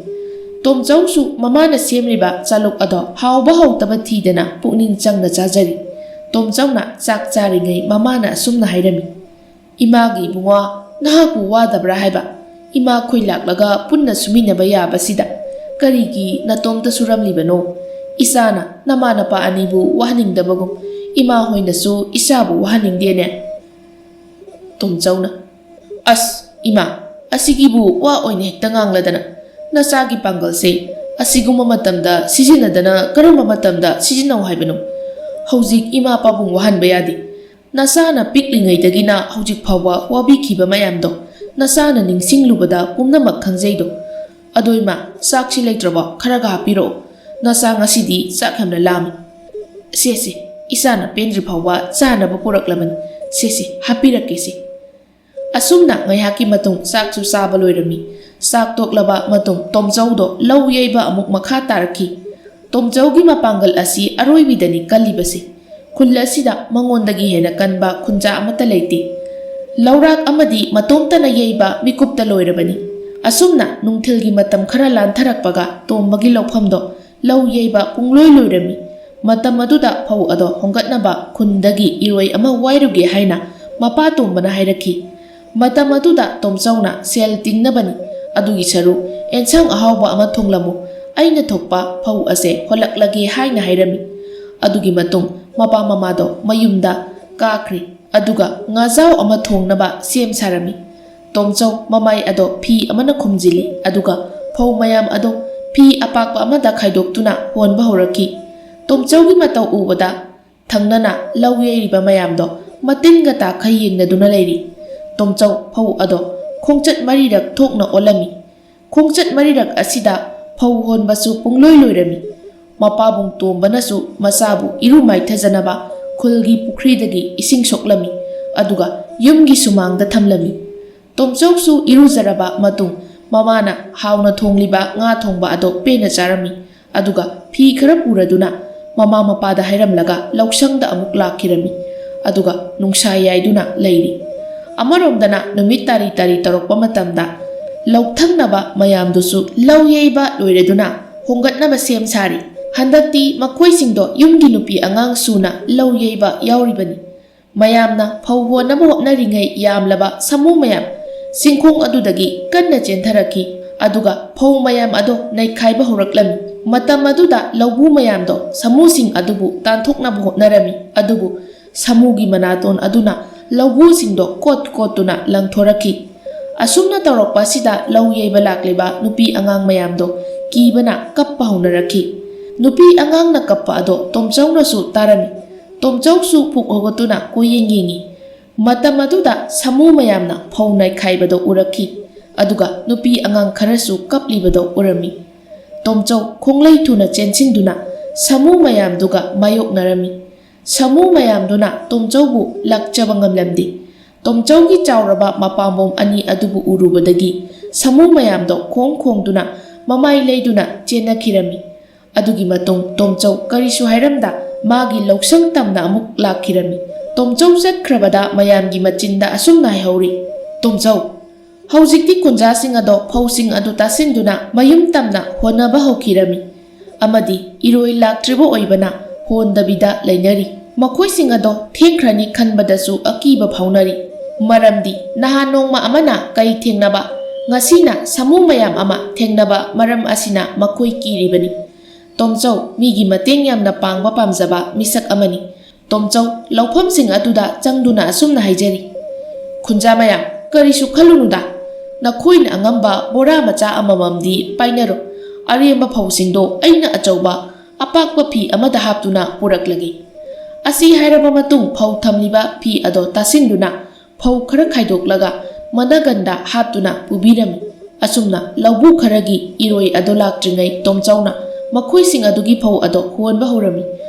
ꯇꯣꯝꯆꯧꯁꯨ ꯃꯃꯥꯅ ꯁꯦꯝꯂꯤꯕ ꯆꯥꯂꯨꯛ ꯑꯗꯣ ꯍꯥꯎꯕ ꯍꯥꯎꯇꯕ ꯊꯤꯗꯅ ꯄꯨꯛꯅꯤꯡ ꯆꯪꯅ ꯆꯥꯖꯔꯤ꯫ ꯇꯣꯝꯆꯧꯅ ꯆꯥꯛ ꯆꯥꯔꯤꯉꯩ ꯃꯃꯥꯅ ꯑꯁꯨꯝꯅ ꯍꯥꯏꯔꯝꯃꯤ, "ꯏꯃꯥꯒꯤ ꯏꯕꯨꯡꯉꯣ, ꯅꯍꯥꯛꯄꯨ ꯋꯥꯗꯕ꯭ꯔꯥ ꯍꯥꯏꯕ? ꯏꯃꯥꯈꯣꯏ ꯂꯥꯛꯂꯒ ꯄꯨꯟꯅ ꯁꯨꯃꯤꯟꯅꯕ ꯌꯥꯕꯁꯤꯗ ꯀꯔꯤꯒꯤ ꯅꯇꯣꯝꯇ ꯁꯨꯔꯝꯂꯤꯕꯅꯣ? ꯏꯆꯥꯅ ꯅꯃꯥ ꯅꯄꯥ ꯑꯅꯤꯕꯨ ꯋꯥꯍꯟꯅꯤꯡꯗꯕꯒꯨꯝ ꯏꯃꯥ ꯍꯣꯏꯅꯁꯨ ꯏꯆꯥꯕꯨ ꯋꯥꯍꯟꯅꯤꯡꯗꯦꯅꯦ꯫" ꯇꯣꯝꯆꯧꯅ, "ꯑꯁ, ꯏꯃꯥ, ꯑꯁꯤꯒꯤꯕꯨ ꯋꯥ ꯑꯣꯏꯅ ꯍꯦꯛꯇ ꯉꯥꯡꯂꯗꯅ꯫ ꯅꯆꯥꯒꯤ ꯄꯥꯡꯒꯜꯁꯦ ꯑꯁꯤꯒꯨꯝꯕ ꯃꯇꯝꯗ ꯁꯤꯖꯤꯟꯅꯗꯅ ꯀꯔꯝꯕ ꯃꯇꯝꯗ ꯁꯤꯖꯤꯟꯅꯧ ꯍꯥꯏꯕꯅꯣ? ꯍꯧꯖꯤꯛ ꯏꯃꯥ ꯄꯥꯕꯨꯡ ꯋꯥꯍꯟꯕ ꯌꯥꯗꯦ꯫ ꯅꯆꯥꯅ ꯄꯤꯛꯂꯤꯉꯩꯗꯒꯤꯅ ꯍꯧꯖꯤꯛ ꯐꯥꯎꯕ ꯋꯥꯕꯤꯈꯤꯕ ꯃꯌꯥꯝꯗꯣ ꯅꯆꯥꯅ ꯅꯤꯡꯁꯤꯡꯂꯨꯕꯗ ꯄꯨꯝꯅꯃꯛ ꯈꯪꯖꯩꯗꯣ꯫ ꯑꯗꯣ ꯏꯃꯥ, ꯆꯥꯛꯁꯤ ꯂꯩꯇ꯭ꯔꯕꯣ? ꯈꯔꯒ ꯍꯥꯞꯄꯤꯔꯛꯑꯣ꯫ ꯅꯆꯥ ꯉꯁꯤꯗꯤ ꯆꯥꯛ ꯌꯥꯝꯅ ꯂꯥꯝꯃꯤ꯫" "ꯁꯦ, ꯁꯦ, ꯏꯆꯥꯅ ꯄꯦꯟꯗ꯭ꯔꯤ ꯐꯥꯎꯕ ꯆꯥꯅꯕ ꯄꯨꯔꯛꯂꯕꯅꯤ꯫ "ꯁꯦ ꯁꯦ, ꯍꯥꯞꯄꯤꯔꯛꯀꯦ ꯁꯦ"꯫ ꯑꯁꯨꯝꯅ ꯉꯥꯏꯍꯥꯛꯀꯤ ꯃꯇꯨꯡ ꯆꯥꯛꯁꯨ ꯆꯥꯕ ꯂꯣꯏꯔꯝꯃꯤ꯫ ꯆꯥꯛ ꯇꯣꯛꯂꯕ ꯃꯇꯨꯡ ꯇꯣꯝꯆꯧꯗꯣ ꯂꯧ ꯌꯩꯕ ꯑꯃꯨꯛ ꯃꯈꯥ ꯇꯥꯔꯛꯈꯤ꯫ ꯇꯣꯝꯆꯧꯒꯤ ꯃꯄꯥꯡꯒꯜ ꯑꯁꯤ ꯑꯔꯣꯏꯕꯤꯗꯅꯤ ꯀꯜꯂꯤꯕꯁꯦ꯫ ꯈꯨꯜ ꯑꯁꯤꯗ ꯃꯉꯣꯟꯗꯒꯤ ꯍꯦꯟꯅ ꯀꯟꯕ ꯈꯨꯟꯖꯥ ꯑꯃꯠꯇ ꯂꯩꯇꯦ꯫ ꯂꯧꯔꯥꯛ ꯑꯃꯗꯤ ꯃꯇꯣꯝꯇꯅ ꯌꯩꯕ ꯃꯤꯀꯨꯞꯇ ꯂꯣꯏꯔꯕꯅꯤ꯫ ꯑꯁꯨꯝꯅ ꯅꯨꯡꯊꯤꯜꯒꯤ ꯃꯇꯝ ꯈꯔ ꯂꯥꯟꯊꯔꯛꯄꯒ ꯇꯣꯝꯕꯒꯤ ꯂꯧꯐꯝꯗꯣ ꯂꯧ ꯌꯩꯕ ꯄꯨꯡꯂꯣꯏ ꯂꯣꯏꯔꯝꯃꯤ꯫ ꯃꯇꯝ ꯑꯗꯨꯗ ꯐꯧ ꯑꯗꯣ ꯍꯣꯡꯒꯠꯅꯕ ꯈꯨꯟꯗꯒꯤ ꯏꯔꯣꯏ ꯑꯃ ꯋꯥꯏꯔꯨꯒꯦ ꯍꯥꯏꯅ ꯃꯄꯥ ꯇꯣꯝꯕꯅ ꯍꯥꯏꯔꯛꯈꯤ꯫ ꯃꯇꯝ ꯑꯗꯨꯗ ꯇꯣꯝꯆꯧꯅ, "ꯁꯦꯜ ꯇꯤꯡꯅꯕꯅꯤ, ꯑꯗꯨꯒꯤ ꯁꯔꯨꯛ ꯑꯦꯟꯁꯥꯡ ꯑꯍꯥꯎꯕ ꯑꯃ ꯊꯣꯡꯂꯝꯃꯨ, ꯑꯩꯅ ꯊꯣꯛꯄ ꯐꯧ ꯑꯁꯦ ꯍꯣꯜꯂꯛꯂꯒꯦ" ꯍꯥꯏꯅ ꯍꯥꯏꯔꯝꯃꯤ꯫ ꯑꯗꯨꯒꯤ ꯃꯇꯨꯡ ꯃꯄꯥ ꯃꯃꯥꯗꯣ ꯃꯌꯨꯝꯗ ꯀꯥꯈ꯭ꯔꯦ꯫ ꯑꯗꯨꯒ ꯉꯥꯖꯥꯎ ꯑꯃ ꯊꯣꯡꯅꯕ ꯁꯦꯝ ꯁꯥꯔꯝꯃꯤ꯫ ꯇꯣꯝꯆꯧ ꯃꯃꯥꯏ ꯑꯗꯣ ꯐꯤ ꯑꯃꯅ ꯈꯨꯝꯖꯤꯜꯂꯤ, ꯑꯗꯨꯒ ꯐꯧ ꯃꯌꯥꯝ ꯑꯗꯣ ꯐꯤ ꯑꯄꯥꯛꯄ ꯑꯃꯗ ꯈꯥꯏꯗꯣꯛꯇꯨꯅ ꯍꯣꯟꯕ ꯍꯧꯔꯛꯈꯤ꯫ ꯇꯣꯝꯆꯧꯒꯤ ꯃꯇꯧ ꯎꯕꯗ ꯊꯪꯅꯅ ꯂꯧ ꯌꯩꯔꯤꯕ ꯃꯌꯥꯝꯗꯣ ꯃꯇꯤꯟꯒ ꯇꯥꯈꯩ ꯌꯦꯡꯅꯗꯨꯅ ꯂꯩꯔꯤ꯫ ꯇꯣꯝꯆꯧ ꯐꯧ ꯑꯗꯣ ꯈꯣꯡꯆꯠ ꯃꯔꯤꯔꯛ ꯊꯣꯛꯅ ꯑꯣꯜꯂꯝꯃꯤ꯫ ꯈꯣꯡꯆꯠ ꯃꯔꯤꯔꯛ ꯑꯁꯤꯗ ꯐꯧ ꯍꯣꯟꯕꯁꯨ ꯄꯨꯡꯂꯣꯏ ꯂꯣꯏꯔꯝꯃꯤ꯫ ꯃꯄꯥꯕꯨꯡ ꯇꯣꯝꯕꯅꯁꯨ ꯃꯆꯥꯕꯨ ꯏꯔꯨ ꯃꯥꯏꯊꯖꯅꯕ ꯈꯨꯜꯒꯤ ꯄꯨꯈ꯭ꯔꯤꯗꯒꯤ ꯏꯁꯤꯡ ꯁꯣꯛꯂꯝꯃꯤ, ꯑꯗꯨꯒ ꯌꯨꯝꯒꯤ ꯁꯨꯃꯥꯡꯗ ꯊꯝꯂꯝꯃꯤ꯫ ꯇꯣꯝꯆꯧꯁꯨ ꯏꯔꯨꯖꯔꯕ ꯃꯇꯨꯡ ꯃꯃꯥꯅ ꯍꯥꯎꯅ ꯊꯣꯡꯂꯤꯕ ꯉꯥ ꯊꯣꯡꯕ ꯑꯗꯨ ꯄꯦꯟꯅ ꯆꯥꯔꯝꯃꯤ꯫ ꯑꯗꯨꯒ ꯐꯤ ꯈꯔ ꯄꯨꯔꯗꯨꯅ ꯃꯃꯥ ꯃꯄꯥꯗ ꯍꯥꯏꯔꯝꯂꯒ ꯂꯧꯁꯪꯗ ꯑꯃꯨꯛ ꯂꯥꯛꯈꯤꯔꯝꯃꯤ꯫ ꯑꯗꯨꯒ ꯅꯨꯡꯁꯥ ꯌꯥꯏꯗꯨꯅ ꯂꯩꯔꯤ꯫ ꯑꯃꯔꯣꯝꯗꯅ ꯅꯨꯃꯤꯠ ꯇꯥꯔꯤ ꯇꯥꯔꯤ ꯇꯧꯔꯛꯄ ꯃꯇꯝꯗ ꯂꯧꯊꯪꯅꯕ ꯃꯌꯥꯝꯗꯨꯁꯨ ꯂꯧ ꯌꯩꯕ ꯂꯣꯏꯔꯗꯨꯅ ꯍꯣꯡꯒꯠꯅꯕ ꯁꯦꯝ ꯁꯥꯔꯤ꯫ ꯍꯟꯗꯛꯇꯤ ꯃꯈꯣꯏꯁꯤꯡꯗꯣ ꯌꯨꯝꯒꯤ ꯅꯨꯄꯤ ꯑꯉꯥꯡ ꯁꯨꯅ ꯂꯧ ꯌꯩꯕ ꯌꯥꯎꯔꯤꯕꯅꯤ꯫ ꯃꯌꯥꯝꯅ ꯐꯧ ꯍꯣꯟꯅꯕ ꯍꯣꯠꯅꯔꯤꯉꯩ ꯌꯥꯝꯂꯕ ꯁꯥꯃꯨ ꯃꯌꯥꯝ ꯆꯤꯡꯈꯣꯡ ꯑꯗꯨꯗꯒꯤ ꯀꯟꯅ ꯆꯦꯟꯊꯔꯛꯈꯤ꯫ ꯑꯗꯨꯒ ꯐꯧ ꯃꯌꯥꯝ ꯑꯗꯣ ꯅꯩꯈꯥꯏꯕ ꯍꯧꯔꯛꯂꯝꯃꯤ꯫ ꯃꯇꯝ ꯑꯗꯨꯗ ꯂꯧꯕꯨ ꯃꯌꯥꯝꯗꯣ ꯁꯥꯃꯨꯁꯤꯡ ꯑꯗꯨꯕꯨ ꯇꯥꯟꯊꯣꯛꯅꯕ ꯍꯣꯠꯅꯔꯝꯃꯤ꯫ ꯑꯗꯨꯕꯨ ꯁꯥꯃꯨꯒꯤ ꯃꯅꯥꯇꯣꯟ ꯑꯗꯨꯅ ꯂꯧꯕꯨꯁꯤꯡꯗꯣ ꯀꯣꯠ ꯀꯣꯠꯇꯨꯅ ꯂꯪꯊꯣꯔꯛꯈꯤ꯫ ꯑꯁꯨꯝꯅ ꯇꯧꯔꯛꯄ ꯑꯁꯤꯗ ꯂꯧ ꯌꯩꯕ ꯂꯥꯛꯂꯤꯕ ꯅꯨꯄꯤ ꯑꯉꯥꯡ ꯃꯌꯥꯝꯗꯣ ꯀꯤꯕꯅ ꯀꯞꯄ ꯍꯧꯅꯔꯛꯈꯤ꯫ ꯅꯨꯄꯤ ꯑꯉꯥꯡꯅ ꯀꯞꯄ ꯑꯗꯣ ꯇꯣꯝꯆꯧꯅꯁꯨ ꯇꯥꯔꯝꯃꯤ꯫ ꯇꯣꯝꯆꯧꯁꯨ ꯄꯨꯛ ꯍꯧꯒꯠꯇꯨꯅ ꯀꯣꯏꯌꯦꯡ ꯌꯦꯡꯉꯤ꯫ ꯃꯇꯝ ꯑꯗꯨꯗ ꯁꯥꯃꯨ ꯃꯌꯥꯝꯅ ꯐꯧ ꯅꯩꯈꯥꯏꯕꯗꯣ ꯎꯔꯛꯈꯤ꯫ ꯑꯗꯨꯒ ꯅꯨꯄꯤ ꯑꯉꯥꯡ ꯈꯔꯁꯨ ꯀꯞꯂꯤꯕꯗꯣ ꯎꯔꯝꯃꯤ꯫ ꯇꯣꯝꯆꯧ ꯈꯣꯡꯂꯩ ꯊꯨꯅ ꯆꯦꯟꯁꯤꯟꯗꯨꯅ ꯁꯥꯃꯨ ꯃꯌꯥꯝꯗꯨꯒ ꯃꯥꯌꯣꯛꯅꯔꯝꯃꯤ꯫ ꯁꯥꯃꯨ ꯃꯌꯥꯝꯗꯨꯅ ꯇꯣꯝꯆꯧꯕꯨ ꯂꯥꯛꯆꯕ ꯉꯝꯂꯝꯗꯦ꯫ ꯇꯣꯝꯆꯧꯒꯤ ꯆꯥꯎꯔꯕ ꯃꯄꯥꯝꯕꯣꯝ ꯑꯅꯤ ꯑꯗꯨꯕꯨ ꯎꯔꯨꯕꯗꯒꯤ ꯁꯥꯃꯨ ꯃꯌꯥꯝꯗꯣ ꯈꯣꯡ ꯈꯣꯡꯗꯨꯅ ꯃꯃꯥꯏ ꯂꯩꯗꯨꯅ ꯆꯦꯟꯅꯈꯤꯔꯝꯃꯤ꯫ ꯑꯗꯨꯒꯤ ꯃꯇꯨꯡ ꯇꯣꯝꯆꯧ ꯀꯔꯤꯁꯨ ꯍꯥꯏꯔꯝꯗ ꯃꯥꯒꯤ ꯂꯧꯁꯪ ꯇꯝꯅ ꯑꯃꯨꯛ ꯂꯥꯛꯈꯤꯔꯝꯃꯤ꯫ ꯇꯣꯝꯆꯧ ꯆꯠꯈ꯭ꯔꯕꯗ ꯃꯌꯥꯝꯒꯤ ꯃꯆꯤꯟꯗ ꯑꯁꯨꯝꯅ ꯍꯥꯏꯍꯧꯔꯤ, "ꯇꯣꯝꯆꯧ, ꯍꯧꯖꯤꯛꯇꯤ ꯈꯨꯟꯖꯥꯁꯤꯡ ꯑꯗꯣ ꯐꯧꯁꯤꯡ ꯑꯗꯨ ꯇꯥꯁꯤꯟꯗꯨꯅ ꯃꯌꯨꯝ ꯇꯝꯅ ꯍꯣꯟꯅꯕ ꯍꯧꯈꯤꯔꯝꯃꯤ꯫ ꯑꯃꯗꯤ ꯏꯔꯣꯏ ꯂꯥꯛꯇ꯭ꯔꯤꯕ ꯑꯣꯏꯕꯅ ꯍꯣꯟꯗꯕꯤꯗ ꯂꯩꯅꯔꯤ꯫ ꯃꯈꯣꯏꯁꯤꯡ ꯑꯗꯣ ꯊꯦꯡꯈ꯭ꯔꯅꯤ ꯈꯟꯕꯗꯁꯨ ꯑꯀꯤꯕ ꯐꯥꯎꯅꯔꯤ꯫ ꯃꯔꯝꯗꯤ ꯅꯍꯥꯟ ꯅꯣꯡꯃ ꯑꯃꯅ ꯀꯩ ꯊꯦꯡꯅꯕ, ꯉꯁꯤꯅ ꯁꯥꯃꯨ ꯃꯌꯥꯝ ꯑꯃ ꯊꯦꯡꯅꯕ ꯃꯔꯝ ꯑꯁꯤꯅ ꯃꯈꯣꯏ ꯀꯤꯔꯤꯕꯅꯤ꯫" ꯇꯣꯝꯆꯧ ꯃꯤꯒꯤ ꯃꯇꯦꯡ ꯌꯥꯝꯅ ꯄꯥꯡꯕ ꯄꯥꯝꯖꯕ ꯃꯤꯁꯛ ꯑꯃꯅꯤ꯫ ꯇꯣꯝꯆꯧ ꯂꯧꯐꯝꯁꯤꯡ ꯑꯗꯨꯗ ꯆꯪꯗꯨꯅ ꯑꯁꯨꯝꯅ ꯍꯥꯏꯖꯔꯤ, "ꯈꯨꯟꯖꯥ ꯃꯌꯥꯝ, ꯀꯔꯤꯁꯨ ꯈꯜꯂꯨꯅꯨꯗ꯫ ꯅꯈꯣꯏꯅ ꯑꯉꯝꯕ ꯕꯣꯔꯥ ꯃꯆꯥ ꯑꯃꯃꯝꯗꯤ ꯄꯥꯏꯅꯔꯣ꯫ ꯑꯔꯦꯝꯕ ꯐꯧꯁꯤꯡꯗꯣ ꯑꯩꯅ ꯑꯆꯧꯕ ꯑꯄꯥꯛꯄ ꯐꯤ ꯑꯃꯗ ꯍꯥꯞꯇꯨꯅ ꯄꯨꯔꯛꯂꯒꯦ꯫" ꯑꯁꯤ ꯍꯥꯏꯔꯕ ꯃꯇꯨꯡ ꯐꯧ ꯊꯝꯂꯤꯕ ꯐꯤ ꯑꯗꯣ ꯇꯥꯁꯤꯟꯗꯨꯅ ꯐꯧ ꯈꯔ ꯈꯥꯏꯗꯣꯛꯂꯒ ꯃꯅꯒꯟꯗ ꯍꯥꯞꯇꯨꯅ ꯄꯨꯕꯤꯔꯝꯃꯤ꯫ ꯑꯁꯨꯝꯅ ꯂꯧꯕꯨꯛ ꯈꯔꯒꯤ ꯏꯔꯣꯏ ꯑꯗꯣ ꯂꯥꯛꯇ꯭ꯔꯤꯉꯩ ꯇꯣꯝꯆꯧꯅ ꯃꯈꯣꯏꯁꯤꯡ ꯑꯗꯨꯒꯤ ꯐꯧ ꯑꯗꯣ ꯍꯣꯟꯕ ꯍꯧꯔꯝꯃꯤ꯫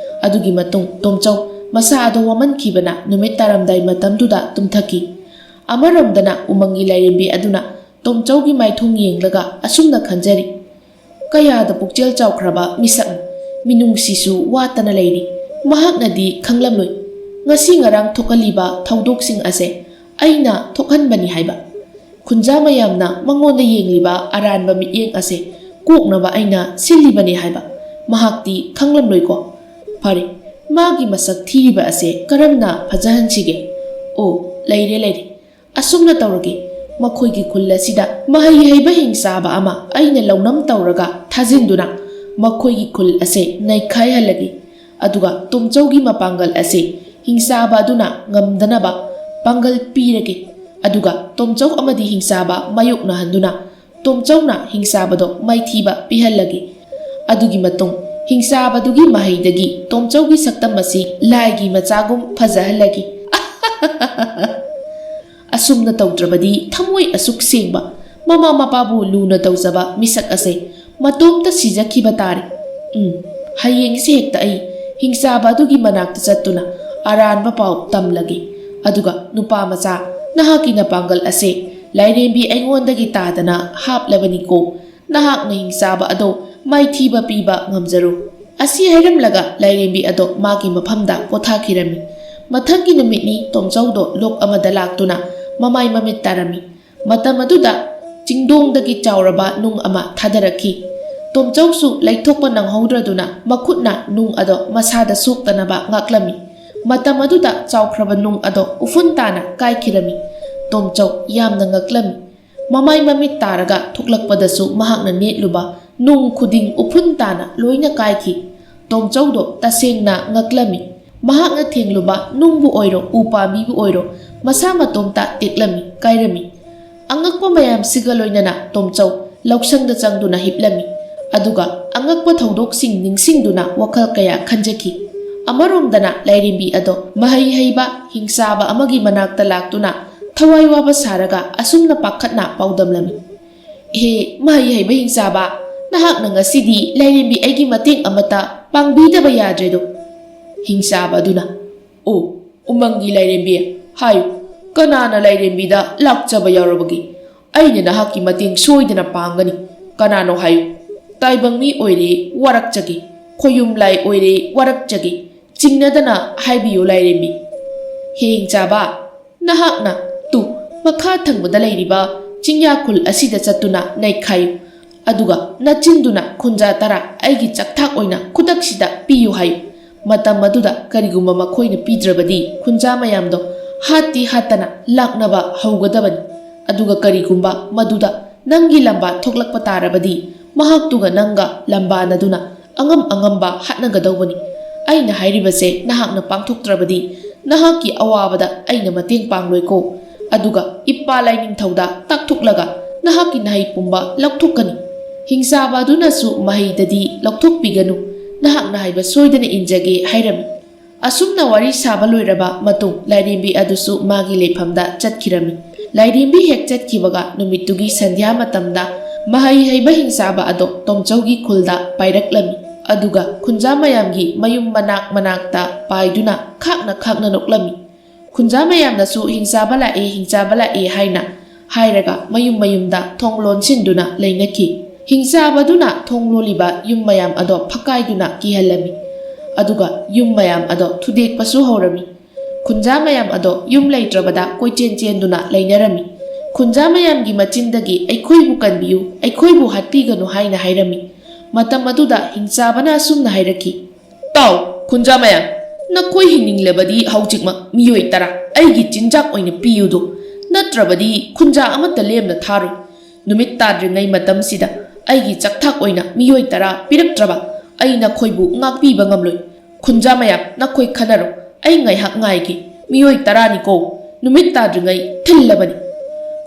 ꯑꯗꯨꯒꯤ ꯃꯇꯨꯡ ꯇꯣꯝꯆꯧ ꯃꯁꯥ ꯑꯗꯣ ꯋꯥꯃꯟꯈꯤꯕꯅ ꯅꯨꯃꯤꯠ ꯇꯥꯔꯝꯗꯥꯏ ꯃꯇꯝꯗꯨꯗ ꯇꯨꯝꯊꯈꯤ꯫ ꯑꯃꯔꯣꯝꯗꯅ ꯎꯃꯪꯒꯤ ꯂꯥꯏꯔꯦꯝꯕꯤ ꯑꯗꯨꯅ ꯇꯣꯝꯆꯧꯒꯤ ꯃꯥꯏꯊꯣꯡ ꯌꯦꯡꯂꯒ ꯑꯁꯨꯝꯅ ꯈꯟꯖꯔꯤ, "ꯀꯌꯥꯗ ꯄꯨꯛꯆꯦꯜ ꯆꯥꯎꯈ꯭ꯔꯕ ꯃꯤꯁꯛꯅꯣ꯫ ꯃꯤꯅꯨꯡꯁꯤꯁꯨ ꯋꯥꯠꯇꯅ ꯂꯩꯔꯤ꯫ ꯃꯍꯥꯛꯅꯗꯤ ꯈꯪꯂꯝꯂꯣꯏ꯫ ꯉꯁꯤ ꯉꯔꯥꯡ ꯊꯣꯛꯍꯜꯂꯤꯕ ꯊꯧꯗꯣꯛꯁꯤꯡ ꯑꯁꯦ ꯑꯩꯅ ꯊꯣꯛꯍꯟꯕꯅꯤ ꯍꯥꯏꯕ꯫ ꯈꯨꯟꯖꯥ ꯃꯌꯥꯝꯅ ꯃꯉꯣꯟꯗ ꯌꯦꯡꯂꯤꯕ ꯑꯔꯥꯟꯕ ꯃꯤꯠꯌꯦꯡ ꯑꯁꯦ ꯀꯣꯛꯅꯕ ꯑꯩꯅ ꯁꯤꯜꯂꯤꯕꯅꯤ ꯍꯥꯏꯕ ꯃꯍꯥꯛꯇꯤ ꯈꯪꯂꯝꯂꯣꯏꯀꯣ꯫ ꯐꯔꯦ, ꯃꯥꯒꯤ ꯃꯁꯛ ꯊꯤꯔꯤꯕ ꯑꯁꯦ ꯀꯔꯝꯅ ꯐꯖꯍꯟꯁꯤꯒꯦ? ꯑꯣ, ꯂꯩꯔꯦ, ꯂꯩꯔꯦ꯫ ꯑꯁꯨꯝꯅ ꯇꯧꯔꯒꯦ, ꯃꯈꯣꯏꯒꯤ ꯈꯨꯜ ꯑꯁꯤꯗ ꯃꯍꯩ ꯍꯩꯕ ꯍꯤꯡꯆꯥꯕ ꯑꯃ ꯑꯩꯅ ꯂꯧꯅꯝ ꯇꯧꯔꯒ ꯊꯥꯖꯤꯟꯗꯨꯅ ꯃꯈꯣꯏꯒꯤ ꯈꯨꯜ ꯑꯁꯦ ꯅꯩꯈꯥꯏꯍꯜꯂꯒꯦ꯫ ꯑꯗꯨꯒ ꯇꯣꯝꯆꯧꯒꯤ ꯃꯄꯥꯡꯒꯜ ꯑꯁꯦ ꯍꯤꯡꯆꯥꯕ ꯑꯗꯨꯅ ꯉꯝꯗꯅꯕ ꯄꯥꯡꯒꯜ ꯄꯤꯔꯒꯦ꯫ ꯑꯗꯨꯒ ꯇꯣꯝꯆꯧ ꯑꯃꯗꯤ ꯍꯤꯡꯆꯥꯕ ꯃꯥꯌꯣꯛꯅꯍꯟꯗꯨꯅ ꯇꯣꯝꯆꯧꯅ ꯍꯤꯡꯆꯥꯕꯗꯣ ꯃꯥꯏꯊꯤꯕ ꯄꯤꯍꯜꯂꯒꯦ꯫ ꯑꯗꯨꯒꯤ ꯃꯇꯨꯡ ꯍꯤꯡꯆꯥꯕꯗꯨꯒꯤ ꯃꯍꯩꯗꯒꯤ ꯇꯣꯝꯆꯧꯒꯤ ꯁꯛꯇꯝ ꯑꯁꯤ ꯂꯥꯏꯒꯤ ꯃꯆꯥꯒꯨꯝ ꯐꯖꯍꯜꯂꯒꯦ꯫" ꯑꯁꯨꯝꯅ ꯇꯧꯗ꯭ꯔꯕꯗꯤ ꯊꯃꯣꯏ ꯑꯁꯨꯛ ꯁꯦꯡꯕ, ꯃꯃꯥ ꯃꯄꯥꯕꯨ ꯂꯨꯅ ꯇꯧꯖꯕ ꯃꯤꯁꯛ ꯑꯁꯦ ꯃꯇꯣꯝꯇ ꯁꯤꯖꯈꯤꯕ ꯇꯥꯔꯦ꯫ ꯎꯝ, ꯍꯌꯦꯡꯁꯦ ꯍꯦꯛꯇ ꯑꯩ ꯍꯤꯡꯆꯥꯕ ꯑꯗꯨꯒꯤ ꯃꯅꯥꯛꯇ ꯆꯠꯇꯨꯅ ꯑꯔꯥꯟꯕ ꯄꯥꯎ ꯇꯝꯂꯒꯦ꯫ ꯑꯗꯨꯒ, "ꯅꯨꯄꯥ ꯃꯆꯥ, ꯅꯍꯥꯛꯀꯤ ꯅꯄꯥꯡꯒꯜ ꯑꯁꯦ ꯂꯥꯏꯔꯦꯝꯕꯤ ꯑꯩꯉꯣꯟꯗꯒꯤ ꯇꯥꯗꯅ ꯍꯥꯞꯂꯕꯅꯤꯀꯣ꯫ ꯅꯍꯥꯛꯅ ꯍꯤꯡꯆꯥꯕ ꯑꯗꯣ ꯃꯥꯏꯊꯤꯕ ꯄꯤꯕ ꯉꯝꯖꯔꯨ"꯫ ꯑꯁꯤ ꯍꯥꯏꯔꯝꯂꯒ ꯂꯥꯏꯔꯦꯝꯕꯤ ꯑꯗꯣ ꯃꯥꯒꯤ ꯃꯐꯝꯗ ꯄꯣꯊꯥꯈꯤꯔꯝꯃꯤ꯫ ꯃꯊꯪꯒꯤ ꯅꯨꯃꯤꯠꯅꯤ ꯇꯣꯝꯆꯧꯗꯣ ꯂꯣꯛ ꯑꯃꯗ ꯂꯥꯛꯇꯨꯅ ꯃꯃꯥꯏ ꯃꯃꯤꯠ ꯇꯥꯔꯝꯃꯤ꯫ ꯃꯇꯝ ꯑꯗꯨꯗ ꯆꯤꯡꯗꯣꯡꯗꯒꯤ ꯆꯥꯎꯔꯕ ꯅꯨꯡ ꯑꯃ ꯊꯥꯗꯔꯛꯈꯤ꯫ ꯇꯣꯝꯆꯧꯁꯨ ꯂꯩꯊꯣꯛꯄ ꯅꯪꯍꯧꯗ꯭ꯔꯗꯨꯅ ꯃꯈꯨꯠꯅ ꯅꯨꯡ ꯑꯗꯣ ꯃꯁꯥꯗ ꯁꯣꯛꯇꯅꯕ ꯉꯥꯛꯂꯝꯃꯤ꯫ ꯃꯇꯝ ꯑꯗꯨꯗ ꯆꯥꯎꯈ꯭ꯔꯕ ꯅꯨꯡ ꯑꯗꯣ ꯎꯐꯨꯟ ꯇꯥꯅ ꯀꯥꯏꯈꯤꯔꯝꯃꯤ꯫ ꯇꯣꯝꯆꯧ ꯌꯥꯝꯅ ꯉꯛꯂꯝꯃꯤ꯫ ꯃꯃꯥꯏ ꯃꯃꯤꯠ ꯇꯥꯔꯒ ꯊꯣꯛꯂꯛꯄꯗꯁꯨ ꯃꯍꯥꯛꯅ ꯅꯦꯠꯂꯨꯕ ꯅꯨꯡ ꯈꯨꯗꯤꯡ ꯎꯐꯨꯟ ꯇꯥꯅ ꯂꯣꯏꯅ ꯀꯥꯏꯈꯤ꯫ ꯇꯣꯝꯆꯧꯗꯣ ꯇꯁꯦꯡꯅ ꯉꯛꯂꯝꯃꯤ꯫ ꯃꯍꯥꯛꯅ ꯊꯦꯡꯂꯨꯕ ꯅꯨꯡꯕꯨ ꯑꯣꯏꯔꯣ, ꯎ ꯄꯥꯝꯕꯤꯕꯨ ꯑꯣꯏꯔꯣ, ꯃꯁꯥ ꯃꯇꯣꯝꯇ ꯇꯦꯛꯂꯝꯃꯤ, ꯀꯥꯏꯔꯝꯃꯤ꯫ ꯑꯉꯛꯄ ꯃꯌꯥꯝꯁꯤꯒ ꯂꯣꯏꯅꯅ ꯇꯣꯝꯆꯧ ꯂꯧꯁꯪꯗ ꯆꯪꯗꯨꯅ ꯍꯤꯞꯂꯝꯃꯤ꯫ ꯑꯗꯨꯒ ꯑꯉꯛꯄ ꯊꯧꯗꯣꯛꯁꯤꯡ ꯅꯤꯡꯁꯤꯡꯗꯨꯅ ꯋꯥꯈꯜ ꯀꯌꯥ ꯈꯟꯖꯈꯤ꯫ ꯑꯃꯔꯣꯝꯗꯅ ꯂꯥꯏꯔꯦꯝꯕꯤ ꯑꯗꯣ ꯃꯍꯩ ꯍꯩꯕ ꯍꯤꯡꯆꯥꯕ ꯑꯃꯒꯤ ꯃꯅꯥꯛꯇ ꯂꯥꯛꯇꯨꯅ ꯊꯋꯥꯏ ꯋꯥꯕ ꯁꯥꯔꯒ ꯑꯁꯨꯝꯅ ꯄꯥꯈꯠꯅ ꯄꯥꯎꯗꯝꯂꯝꯃꯤ꯫ "ꯍꯦ ꯃꯍꯩ ꯍꯩꯕ ꯍꯤꯡꯆꯥꯕ, ꯅꯍꯥꯛꯅ ꯉꯁꯤꯗꯤ ꯂꯥꯏꯔꯦꯝꯕꯤ ꯑꯩꯒꯤ ꯃꯇꯦꯡ ꯑꯃꯠꯇ ꯄꯥꯡꯕꯤꯗꯕ ꯌꯥꯗ꯭ꯔꯦꯗꯣ"꯫ ꯍꯤꯡꯆꯥꯕ ꯑꯗꯨꯅ, "ꯑꯣ, ꯎꯃꯪꯒꯤ ꯂꯥꯏꯔꯦꯝꯕꯤ, ꯍꯥꯏꯌꯨ, ꯀꯅꯥꯅ ꯂꯥꯏꯔꯦꯝꯕꯤꯗ ꯂꯥꯛꯆꯕ ꯌꯥꯎꯔꯕꯒꯦ? ꯑꯩꯅ ꯅꯍꯥꯛꯀꯤ ꯃꯇꯦꯡ ꯁꯣꯏꯗꯅ ꯄꯥꯡꯒꯅꯤ꯫ ꯀꯅꯥꯅꯣ ꯍꯥꯏꯌꯨ꯫ ꯇꯥꯏꯕꯪ ꯃꯤ ꯑꯣꯏꯔꯦ, ꯋꯥꯔꯛꯆꯒꯦ꯫ ꯈꯣꯌꯨꯝ ꯂꯥꯏ ꯑꯣꯏꯔꯦ, ꯋꯥꯔꯛꯆꯒꯦ꯫ ꯆꯤꯡꯅꯗꯅ ꯍꯥꯏꯕꯤꯌꯨ ꯂꯥꯏꯔꯦꯝꯕꯤ"꯫ ꯍꯦ ꯍꯤꯡꯆꯥꯕ, ꯅꯍꯥꯛꯅ ꯇꯨ ꯃꯈꯥ ꯊꯪꯕꯗ ꯂꯩꯔꯤꯕ ꯆꯤꯡꯌꯥꯈꯨꯜ ꯑꯁꯤꯗ ꯆꯠꯇꯨꯅ ꯅꯩꯈꯥꯏꯌꯨ꯫ ꯑꯗꯨꯒ ꯅꯆꯤꯟꯗꯨꯅ ꯈꯨꯟꯖꯥ ꯇꯔꯥ ꯑꯩꯒꯤ ꯆꯥꯛꯊꯥꯛ ꯑꯣꯏꯅ ꯈꯨꯗꯛꯁꯤꯗ ꯄꯤꯌꯨ ꯍꯥꯏꯌꯨ꯫ ꯃꯇꯝ ꯑꯗꯨꯗ ꯀꯔꯤꯒꯨꯝꯕ ꯃꯈꯣꯏꯅ ꯄꯤꯗ꯭ꯔꯕꯗꯤ ꯈꯨꯟꯖꯥ ꯃꯌꯥꯝꯗꯣ ꯍꯥꯠꯇꯤ ꯍꯥꯠꯇꯅ ꯂꯥꯛꯅꯕ ꯍꯧꯒꯗꯕꯅꯤ꯫ ꯑꯗꯨꯒ ꯀꯔꯤꯒꯨꯝꯕ ꯃꯗꯨꯗ ꯅꯪꯒꯤ ꯂꯝꯕꯥ ꯊꯣꯛꯂꯛꯄ ꯇꯥꯔꯕꯗꯤ ꯃꯍꯥꯛꯇꯨꯒ ꯅꯪꯒ ꯂꯝꯕꯥꯅꯗꯨꯅ ꯑꯉꯝ ꯑꯉꯝꯕ ꯍꯥꯠꯅꯒꯗꯧꯕꯅꯤ꯫ ꯑꯩꯅ ꯍꯥꯏꯔꯤꯕꯁꯦ ꯅꯍꯥꯛꯅ ꯄꯥꯡꯊꯣꯛꯇ꯭ꯔꯕꯗꯤ ꯅꯍꯥꯛꯀꯤ ꯑꯋꯥꯕꯗ ꯑꯩꯅ ꯃꯇꯦꯡ ꯄꯥꯡꯂꯣꯏꯀꯣ꯫ ꯑꯗꯨꯒ ꯏꯄꯥ ꯂꯥꯏꯅꯤꯡꯊꯧꯗ ꯇꯥꯛꯊꯣꯛꯂꯒ ꯅꯍꯥꯛꯀꯤ ꯅꯍꯩ ꯄꯨꯝꯕ ꯂꯧꯊꯣꯛꯀꯅꯤ꯫ ꯍꯤꯡꯆꯥꯕ ꯑꯗꯨꯅꯁꯨ ꯃꯍꯩꯗꯗꯤ ꯂꯧꯊꯣꯛꯄꯤꯒꯅꯨ, ꯅꯍꯥꯛꯅ ꯍꯥꯏꯕ ꯁꯣꯏꯗꯅ ꯏꯟꯖꯒꯦ ꯍꯥꯏꯔꯝꯃꯤ꯫ ꯑꯁꯨꯝꯅ ꯋꯥꯔꯤ ꯁꯥꯕ ꯂꯣꯏꯔꯕ ꯃꯇꯨꯡ ꯂꯥꯏꯔꯦꯝꯕꯤ ꯑꯗꯨꯁꯨ ꯃꯥꯒꯤ ꯂꯩꯐꯝꯗ ꯆꯠꯈꯤꯔꯝꯃꯤ꯫ ꯂꯥꯏꯔꯦꯝꯕꯤ ꯍꯦꯛ ꯆꯠꯈꯤꯕꯒ ꯅꯨꯃꯤꯠꯇꯨꯒꯤ ꯁꯟꯙ꯭ꯌꯥ ꯃꯇꯝꯗ ꯃꯍꯩ ꯍꯩꯕ ꯍꯤꯡꯆꯥꯕ ꯑꯗꯣ ꯇꯣꯝꯆꯧꯒꯤ ꯈꯨꯜꯗ ꯄꯥꯏꯔꯛꯂꯝꯃꯤ꯫ ꯑꯗꯨꯒ ꯈꯨꯟꯖꯥ ꯃꯌꯥꯝꯒꯤ ꯃꯌꯨꯝ ꯃꯅꯥꯛ ꯃꯅꯥꯛꯇ ꯄꯥꯏꯗꯨꯅ ꯈꯥꯛꯅ ꯈꯥꯛꯅ ꯅꯣꯛꯂꯝꯃꯤ꯫ ꯈꯨꯟꯖꯥ ꯃꯌꯥꯝꯅꯁꯨ "ꯍꯤꯡꯆꯥꯕ ꯂꯥꯛꯑꯦ, ꯍꯤꯡꯆꯥꯕ ꯂꯥꯛꯑꯦ" ꯍꯥꯏꯅ ꯍꯥꯏꯔꯒ ꯃꯌꯨꯝ ꯃꯌꯨꯝꯗ ꯊꯣꯡ ꯂꯣꯟꯁꯤꯟꯗꯨꯅ ꯂꯩꯅꯈꯤ꯫ ꯍꯤꯡꯆꯥꯕꯗꯨꯅ ꯊꯣꯡ ꯂꯣꯜꯂꯤꯕ ꯌꯨꯝ ꯃꯌꯥꯝ ꯑꯗꯣ ꯐꯛꯀꯥꯏꯗꯨꯅ ꯀꯤꯍꯜꯂꯝꯃꯤ꯫ ꯑꯗꯨꯒ ꯌꯨꯝ ꯃꯌꯥꯝ ꯑꯗꯣ ꯊꯨꯗꯦꯛꯄꯁꯨ ꯍꯧꯔꯝꯃꯤ꯫ ꯈꯨꯟꯖꯥ ꯃꯌꯥꯝ ꯑꯗꯣ ꯌꯨꯝ ꯂꯩꯇ꯭ꯔꯕꯗ ꯀꯣꯏꯆꯦꯟ ꯆꯦꯟꯗꯨꯅ ꯂꯩꯅꯔꯝꯃꯤ꯫ ꯈꯨꯟꯖꯥ ꯃꯌꯥꯝꯒꯤ ꯃꯆꯤꯟꯗꯒꯤ "ꯑꯩꯈꯣꯏꯕꯨ ꯀꯟꯕꯤꯌꯨ, ꯑꯩꯈꯣꯏꯕꯨ ꯍꯥꯠꯄꯤꯒꯅꯨ" ꯍꯥꯏꯅ ꯍꯥꯏꯔꯝꯃꯤ꯫ ꯃꯇꯝ ꯑꯗꯨꯗ ꯍꯤꯡꯆꯥꯕꯅ ꯑꯁꯨꯝꯅ ꯍꯥꯏꯔꯛꯈꯤ, "ꯇꯥꯎ, ꯈꯨꯟꯖꯥ ꯃꯌꯥꯝ, ꯅꯈꯣꯏ ꯍꯤꯡꯅꯤꯡꯂꯕꯗꯤ ꯍꯧꯖꯤꯛꯃꯛ ꯃꯤꯑꯣꯏ ꯇꯔꯥ ꯑꯩꯒꯤ ꯆꯤꯟꯖꯥꯛ ꯑꯣꯏꯅ ꯄꯤꯌꯨꯗꯣ, ꯅꯠꯇ꯭ꯔꯕꯗꯤ ꯈꯨꯟꯖꯥ ꯑꯃꯠꯇ ꯂꯦꯝꯅ ꯊꯥꯔꯣꯏ꯫ ꯅꯨꯃꯤꯠ ꯇꯥꯗ꯭ꯔꯤꯉꯩ ꯃꯇꯝꯁꯤꯗ ꯑꯩꯒꯤ ꯆꯥꯛꯊꯥꯛ ꯑꯣꯏꯅ ꯃꯤꯑꯣꯏ ꯇꯔꯥ ꯄꯤꯔꯛꯇ꯭ꯔꯕ ꯑꯩ ꯅꯈꯣꯏꯕꯨ ꯉꯥꯛꯄꯤꯕ ꯉꯝꯂꯣꯏ꯫ ꯈꯨꯟꯖꯥ ꯃꯌꯥꯝ, ꯅꯈꯣꯏ ꯈꯟꯅꯔꯣ, ꯑꯩ ꯉꯥꯏꯍꯥꯛ ꯉꯥꯏꯒꯦ꯫ ꯃꯤꯑꯣꯏ ꯇꯔꯥꯅꯤꯀꯣ, ꯅꯨꯃꯤꯠ ꯇꯥꯗ꯭ꯔꯤꯉꯩ ꯊꯤꯜꯂꯕꯅꯤ꯫"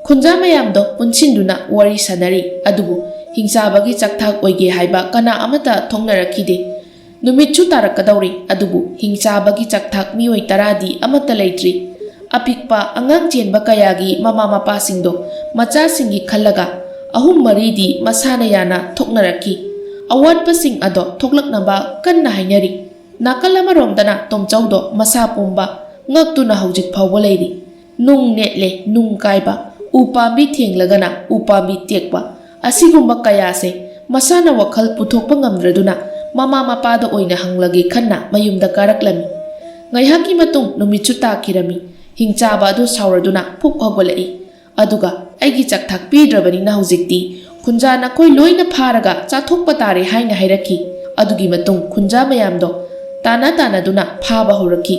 ꯈꯨꯟꯖꯥ ꯃꯌꯥꯝꯗꯣ ꯄꯨꯟꯁꯤꯟꯗꯨꯅ ꯋꯥꯔꯤ ꯁꯥꯅꯔꯤ꯫ ꯑꯗꯨꯕꯨ ꯍꯤꯡꯆꯥꯕꯒꯤ ꯆꯥꯛꯊꯥꯛ ꯑꯣꯏꯒꯦ ꯍꯥꯏꯕ ꯀꯅꯥ ꯑꯃꯠꯇ ꯊꯣꯛꯅꯔꯛꯈꯤꯗꯦ꯫ ꯅꯨꯃꯤꯠꯁꯨ ꯇꯥꯔꯛꯀꯗꯧꯔꯦ, ꯑꯗꯨꯕꯨ ꯍꯤꯡꯆꯥꯕꯒꯤ ꯆꯥꯛꯊꯥꯛ ꯃꯤꯑꯣꯏ ꯇꯔꯥꯗꯤ ꯑꯃꯠꯇ ꯂꯩꯇ꯭ꯔꯤ꯫ ꯑꯄꯤꯛꯄ ꯑꯉꯥꯡ ꯆꯦꯟꯕ ꯀꯌꯥꯒꯤ ꯃꯃꯥ ꯃꯄꯥꯁꯤꯡꯗꯣ ꯃꯆꯥꯁꯤꯡꯒꯤ ꯈꯜꯂꯒ ꯑꯍꯨꯝ ꯃꯔꯤꯗꯤ ꯃꯁꯥꯅ ꯌꯥꯅ ꯊꯣꯛꯅꯔꯛꯈꯤ꯫ ꯑꯋꯥꯠꯄꯁꯤꯡ ꯑꯗꯣ ꯊꯣꯛꯂꯛꯅꯕ ꯀꯟꯅ ꯍꯥꯏꯅꯔꯤ꯫ ꯅꯥꯀꯜ ꯑꯃꯔꯣꯝꯗꯅ ꯇꯣꯝꯆꯧꯗꯣ ꯃꯁꯥ ꯄꯨꯝꯕ ꯉꯛꯇꯨꯅ ꯍꯧꯖꯤꯛ ꯐꯥꯎꯕ ꯂꯩꯔꯤ꯫ ꯅꯨꯡ ꯅꯦꯠꯂꯦ, ꯅꯨꯡ ꯀꯥꯏꯕ, ꯎ ꯄꯥꯝꯕꯤ ꯊꯦꯡꯂꯒꯅ ꯎ ꯄꯥꯝꯕꯤ ꯇꯦꯛꯄ, ꯑꯁꯤꯒꯨꯝꯕ ꯀꯌꯥꯁꯦ ꯃꯁꯥꯅ ꯋꯥꯈꯜ ꯄꯨꯊꯣꯛꯄ ꯉꯝꯗ꯭ꯔꯗꯨꯅ ꯃꯃꯥ ꯃꯄꯥꯗ ꯑꯣꯏꯅ ꯍꯪꯂꯒꯦ ꯈꯟꯅ ꯃꯌꯨꯝꯗ ꯀꯥꯔꯛꯂꯝꯃꯤ꯫ ꯉꯥꯏꯍꯥꯛꯀꯤ ꯃꯇꯨꯡ ꯅꯨꯃꯤꯠꯁꯨ ꯇꯥꯈꯤꯔꯝꯃꯤ꯫ ꯍꯤꯡꯆꯥꯕ ꯑꯗꯨ ꯁꯥꯎꯔꯗꯨꯅ ꯐꯨꯛ ꯍꯧꯒꯠꯂꯛꯏ꯫ ꯑꯗꯨꯒ "ꯑꯩꯒꯤ ꯆꯥꯛꯊꯥꯛ ꯄꯤꯗ꯭ꯔꯕꯅꯤꯅ ꯍꯧꯖꯤꯛꯇꯤ ꯈꯨꯟꯖꯥ ꯅꯈꯣꯏ ꯂꯣꯏꯅ ꯐꯥꯔꯒ ꯆꯥꯊꯣꯛꯄ ꯇꯥꯔꯦ" ꯍꯥꯏꯅ ꯍꯥꯏꯔꯛꯈꯤ꯫ ꯑꯗꯨꯒꯤ ꯃꯇꯨꯡ ꯈꯨꯟꯖꯥ ꯃꯌꯥꯝꯗꯣ ꯇꯥꯟꯅ ꯇꯥꯟꯅꯗꯨꯅ ꯐꯥꯕ ꯍꯧꯔꯛꯈꯤ꯫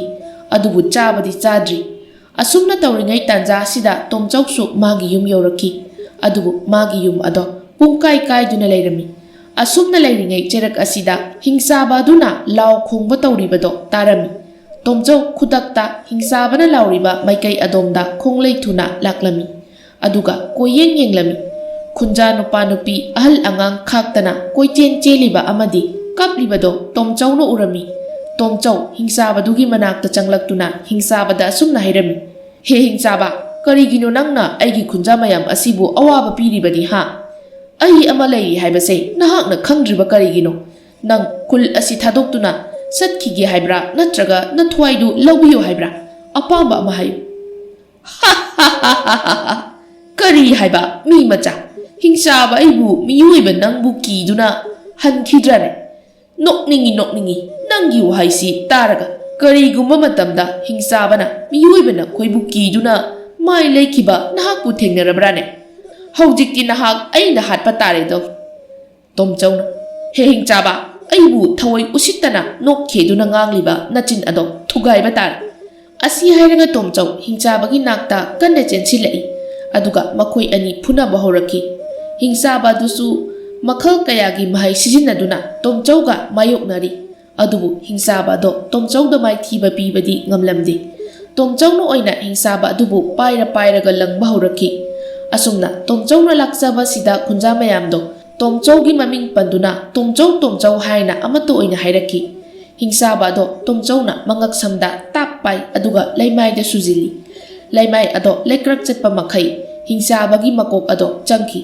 ꯑꯗꯨꯕꯨ ꯆꯥꯕꯗꯤ ꯆꯥꯗ꯭ꯔꯤ꯫ ꯑꯁꯨꯝꯅ ꯇꯧꯔꯤꯉꯩ ꯇꯥꯟꯖꯥ ꯑꯁꯤꯗ ꯇꯣꯝꯆꯧꯁꯨ ꯃꯥꯒꯤ ꯌꯨꯝ ꯌꯧꯔꯛꯈꯤ꯫ ꯑꯗꯨꯕꯨ ꯃꯥꯒꯤ ꯌꯨꯝ ꯑꯗꯣ ꯄꯨꯡꯀꯥꯏ ꯀꯥꯏꯗꯨꯅ ꯂꯩꯔꯝꯃꯤ꯫ ꯑꯁꯨꯝꯅ ꯂꯩꯔꯤꯉꯩ ꯆꯩꯔꯛ ꯑꯁꯤꯗ ꯍꯤꯡꯆꯥꯕ ꯑꯗꯨꯅ ꯂꯥꯎ ꯈꯣꯡꯕ ꯇꯧꯔꯤꯕꯗꯣ ꯇꯥꯔꯝꯃꯤ꯫ ꯇꯣꯝꯆꯧ ꯈꯨꯗꯛꯇ ꯍꯤꯡꯆꯥꯕꯅ ꯂꯥꯎꯔꯤꯕ ꯃꯥꯏꯀꯩ ꯑꯗꯣꯝꯗ ꯈꯣꯡꯂꯩ ꯊꯨꯅ ꯂꯥꯛꯂꯝꯃꯤ꯫ ꯑꯗꯨꯒ ꯀꯣꯏꯌꯦꯡ ꯌꯦꯡꯂꯝꯃꯤ꯫ ꯈꯨꯟꯖꯥ ꯅꯨꯄꯥ ꯅꯨꯄꯤ ꯑꯍꯜ ꯑꯉꯥꯡ ꯈꯥꯛꯇꯅ ꯀꯣꯏꯆꯦꯟ ꯆꯦꯜꯂꯤꯕ ꯑꯃꯗꯤ ꯀꯞꯂꯤꯕꯗꯣ ꯇꯣꯝꯆꯧꯅ ꯎꯔꯝꯃꯤ꯫ ꯇꯣꯝꯆꯧ ꯍꯤꯡꯆꯥꯕꯗꯨꯒꯤ ꯃꯅꯥꯛꯇ ꯆꯪꯂꯛꯇꯨꯅ ꯍꯤꯡꯆꯥꯕꯗ ꯑꯁꯨꯝꯅ ꯍꯥꯏꯔꯝꯃꯤ, "ꯍꯦ ꯍꯤꯡꯆꯥꯕ, ꯀꯔꯤꯒꯤꯅꯣ ꯅꯪꯅ ꯑꯩꯒꯤ ꯈꯨꯟꯖꯥ ꯃꯌꯥꯝ ꯑꯁꯤꯕꯨ ꯑꯋꯥꯕ ꯄꯤꯔꯤꯕꯗꯤ ꯍꯥ? ꯑꯩ ꯑꯃ ꯂꯩꯔꯤ ꯍꯥꯏꯕꯁꯦ ꯅꯍꯥꯛꯅ ꯈꯪꯗ꯭ꯔꯤꯕ ꯀꯔꯤꯒꯤꯅꯣ? ꯅꯪ ꯈꯨꯜ ꯑꯁꯤ ꯊꯥꯗꯣꯛꯇꯨꯅ ꯆꯠꯈꯤꯒꯦ ꯍꯥꯏꯕ꯭ꯔꯥ, ꯅꯠꯇ꯭ꯔꯒ ꯅꯊ꯭ꯋꯥꯏꯗꯨ ꯂꯧꯕꯤꯌꯨ ꯍꯥꯏꯕ꯭ꯔꯥ? ꯑꯄꯥꯝꯕ ꯑꯃ ꯍꯥꯏꯌꯨ꯫ ꯀꯔꯤ ꯍꯥꯏꯕ, ꯃꯤ ꯃꯆꯥ? ꯍꯤꯡꯆꯥꯕ ꯑꯩꯕꯨ ꯃꯤꯑꯣꯏꯕ ꯅꯪꯕꯨ ꯀꯤꯗꯨꯅ ꯍꯟꯈꯤꯗ꯭ꯔꯅꯦ? ꯅꯣꯛꯅꯤꯡꯉꯤ, ꯅꯣꯛꯅꯤꯡꯉꯤ꯫ ꯅꯪꯒꯤ ꯋꯥꯍꯩꯁꯤ ꯇꯥꯔꯒ ꯀꯔꯤꯒꯨꯝꯕ ꯃꯇꯝꯗ ꯍꯤꯡꯆꯥꯕꯅ ꯃꯤꯑꯣꯏꯕ ꯅꯈꯣꯏꯕꯨ ꯀꯤꯗꯨꯅ ꯃꯥꯏ ꯂꯩꯈꯤꯕ ꯅꯍꯥꯛꯄꯨ ꯊꯦꯡꯅꯔꯕ꯭ꯔꯥꯅꯦ? ꯍꯧꯖꯤꯛꯇꯤ ꯅꯍꯥꯛ ꯑꯩꯅ ꯍꯥꯠꯄ ꯇꯥꯔꯦꯗꯣ꯫ ꯇꯣꯝꯆꯧꯅ, "ꯍꯦ ꯍꯤꯡꯆꯥꯕ, ꯑꯩꯕꯨ ꯊꯑꯣꯏ ꯎꯁꯤꯠꯇꯅ ꯅꯣꯛꯈꯦꯗꯨꯅ ꯉꯥꯡꯂꯤꯕ ꯅꯆꯤꯟ ꯑꯗꯣ ꯊꯨꯒꯥꯏꯕ ꯇꯥꯔꯦ!" ꯑꯁꯤ ꯍꯥꯏꯔꯒ ꯇꯣꯝꯆꯧ ꯍꯤꯡꯆꯥꯕꯒꯤ ꯅꯥꯛꯇ ꯀꯟꯅ ꯆꯦꯟꯁꯤꯜꯂꯛꯏ꯫ ꯑꯗꯨꯒ ꯃꯈꯣꯏ ꯑꯅꯤ ꯐꯨꯅꯕ ꯍꯧꯔꯛꯈꯤ꯫ ꯍꯤꯡꯆꯥꯕ ꯑꯗꯨꯁꯨ ꯃꯈꯜ ꯀꯌꯥꯒꯤ ꯃꯍꯩ ꯁꯤꯖꯤꯟꯅꯗꯨꯅ ꯇꯣꯝꯆꯧꯒ ꯃꯥꯌꯣꯛꯅꯔꯤ꯫ ꯑꯗꯨꯕꯨ ꯍꯤꯡꯆꯥꯕ ꯑꯗꯣ ꯇꯣꯝꯆꯧꯗ ꯃꯥꯏꯊꯤꯕ ꯄꯤꯕꯗꯤ ꯉꯝꯂꯝꯗꯦ꯫ ꯇꯣꯝꯆꯧꯅ ꯑꯣꯏꯅ ꯍꯤꯡꯆꯥꯕ ꯑꯗꯨꯕꯨ ꯄꯥꯏꯔ ꯄꯥꯏꯔꯒ ꯂꯪꯕ ꯍꯧꯔꯛꯈꯤ꯫ ꯑꯁꯨꯝꯅ ꯇꯣꯝꯆꯧꯅ ꯂꯥꯛꯆꯕꯁꯤꯗ ꯈꯨꯟꯖꯥ ꯃꯌꯥꯝꯗꯣ ꯇꯣꯝꯆꯧꯒꯤ ꯃꯃꯤꯡ ꯄꯟꯗꯨꯅ "ꯇꯣꯝꯆꯧ, ꯇꯣꯝꯆꯧ" ꯍꯥꯏꯅ ꯑꯃꯠꯇ ꯑꯣꯏꯅ ꯍꯥꯏꯔꯛꯈꯤ꯫ ꯍꯤꯡꯆꯥꯕ ꯑꯗꯣ ꯇꯣꯝꯆꯧꯅ ꯃꯉꯛꯁꯝꯗ ꯇꯥꯞ ꯄꯥꯏ, ꯑꯗꯨꯒ ꯂꯩꯃꯥꯏꯗ ꯁꯨꯖꯤꯜꯂꯤ꯫ ꯂꯩꯃꯥꯏ ꯑꯗꯣ ꯂꯩꯀ꯭ꯔꯛ ꯆꯠꯄ ꯃꯈꯩ ꯍꯤꯡꯆꯥꯕꯒꯤ ꯃꯀꯣꯛ ꯑꯗꯣ ꯆꯪꯈꯤ꯫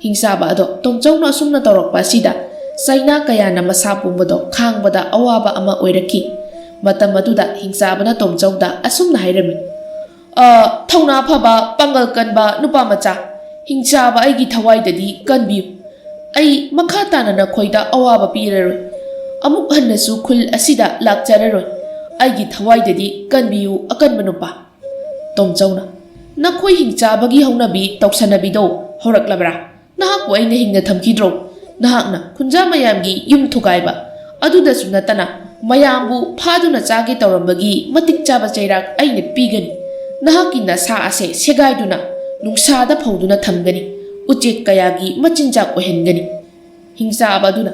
ꯍꯤꯡꯆꯥꯕ ꯑꯗꯣ ꯇꯣꯝꯆꯧꯅ ꯑꯁꯨꯝꯅ ꯇꯧꯔꯛꯄ ꯑꯁꯤꯗ ꯆꯩꯅꯥ ꯀꯌꯥꯅ ꯃꯁꯥ ꯄꯨꯝꯕꯗꯣ ꯈꯥꯡꯕꯗ ꯑꯋꯥꯕ ꯑꯃ ꯑꯣꯏꯔꯛꯈꯤ꯫ ꯃꯇꯝ ꯑꯗꯨꯗ ꯍꯤꯡꯆꯥꯕꯅ ꯇꯣꯝꯆꯧꯗ ꯑꯁꯨꯝꯅ ꯍꯥꯏꯔꯝꯃꯤ, "ꯑ, ꯊꯧꯅꯥ ꯐꯕ, ꯄꯥꯡꯒꯜ ꯀꯟꯕ ꯅꯨꯄꯥ ꯃꯆꯥ, ꯍꯤꯡꯆꯥꯕ ꯑꯩꯒꯤ ꯊꯋꯥꯏꯗꯗꯤ ꯀꯟꯕꯤꯌꯨ꯫ ꯑꯩ ꯃꯈꯥ ꯇꯥꯅ ꯅꯈꯣꯏꯗ ꯑꯋꯥꯕ ꯄꯤꯔꯔꯣꯏ꯫ ꯑꯃꯨꯛ ꯍꯟꯅꯁꯨ ꯈꯨꯜ ꯑꯁꯤꯗ ꯂꯥꯛꯆꯔꯔꯣꯏ꯫ ꯑꯩꯒꯤ ꯊꯋꯥꯏꯗꯗꯤ ꯀꯟꯕꯤꯌꯨ, ꯑꯀꯟꯕ ꯅꯨꯄꯥ꯫" ꯇꯣꯝꯆꯧꯅ, "ꯅꯈꯣꯏ ꯍꯤꯡꯆꯥꯕꯒꯤ ꯍꯧꯅꯕꯤ ꯇꯧꯁꯟꯅꯕꯤꯗꯣ ꯍꯧꯔꯛꯂꯕ꯭ꯔꯥ? ꯅꯍꯥꯛꯄꯨ ꯑꯩꯅ ꯍꯤꯡꯅ ꯊꯝꯈꯤꯗ꯭ꯔꯣ? ꯅꯍꯥꯛꯅ ꯈꯨꯟꯖꯥ ꯃꯌꯥꯝꯒꯤ ꯌꯨꯝ ꯊꯨꯒꯥꯏꯕ, ꯑꯗꯨꯗꯁꯨ ꯅꯠꯇꯅ ꯃꯌꯥꯝꯕꯨ ꯐꯥꯗꯨꯅ ꯆꯥꯒꯦ ꯇꯧꯔꯝꯕꯒꯤ ꯃꯇꯤꯛ ꯆꯥꯕ ꯆꯩꯔꯥꯛ ꯑꯩꯅ ꯄꯤꯒꯅꯤ꯫ ꯅꯍꯥꯛꯀꯤ ꯅꯁꯥ ꯑꯁꯦ ꯁꯦꯒꯥꯏꯗꯨꯅ ꯅꯨꯡꯁꯥꯗ ꯐꯧꯗꯨꯅ ꯊꯝꯒꯅꯤ, ꯎꯆꯦꯛ ꯀꯌꯥꯒꯤ ꯃꯆꯤꯟꯖꯥꯛ ꯑꯣꯏꯍꯟꯒꯅꯤ꯫" ꯍꯤꯡꯆꯥꯕ ꯑꯗꯨꯅ,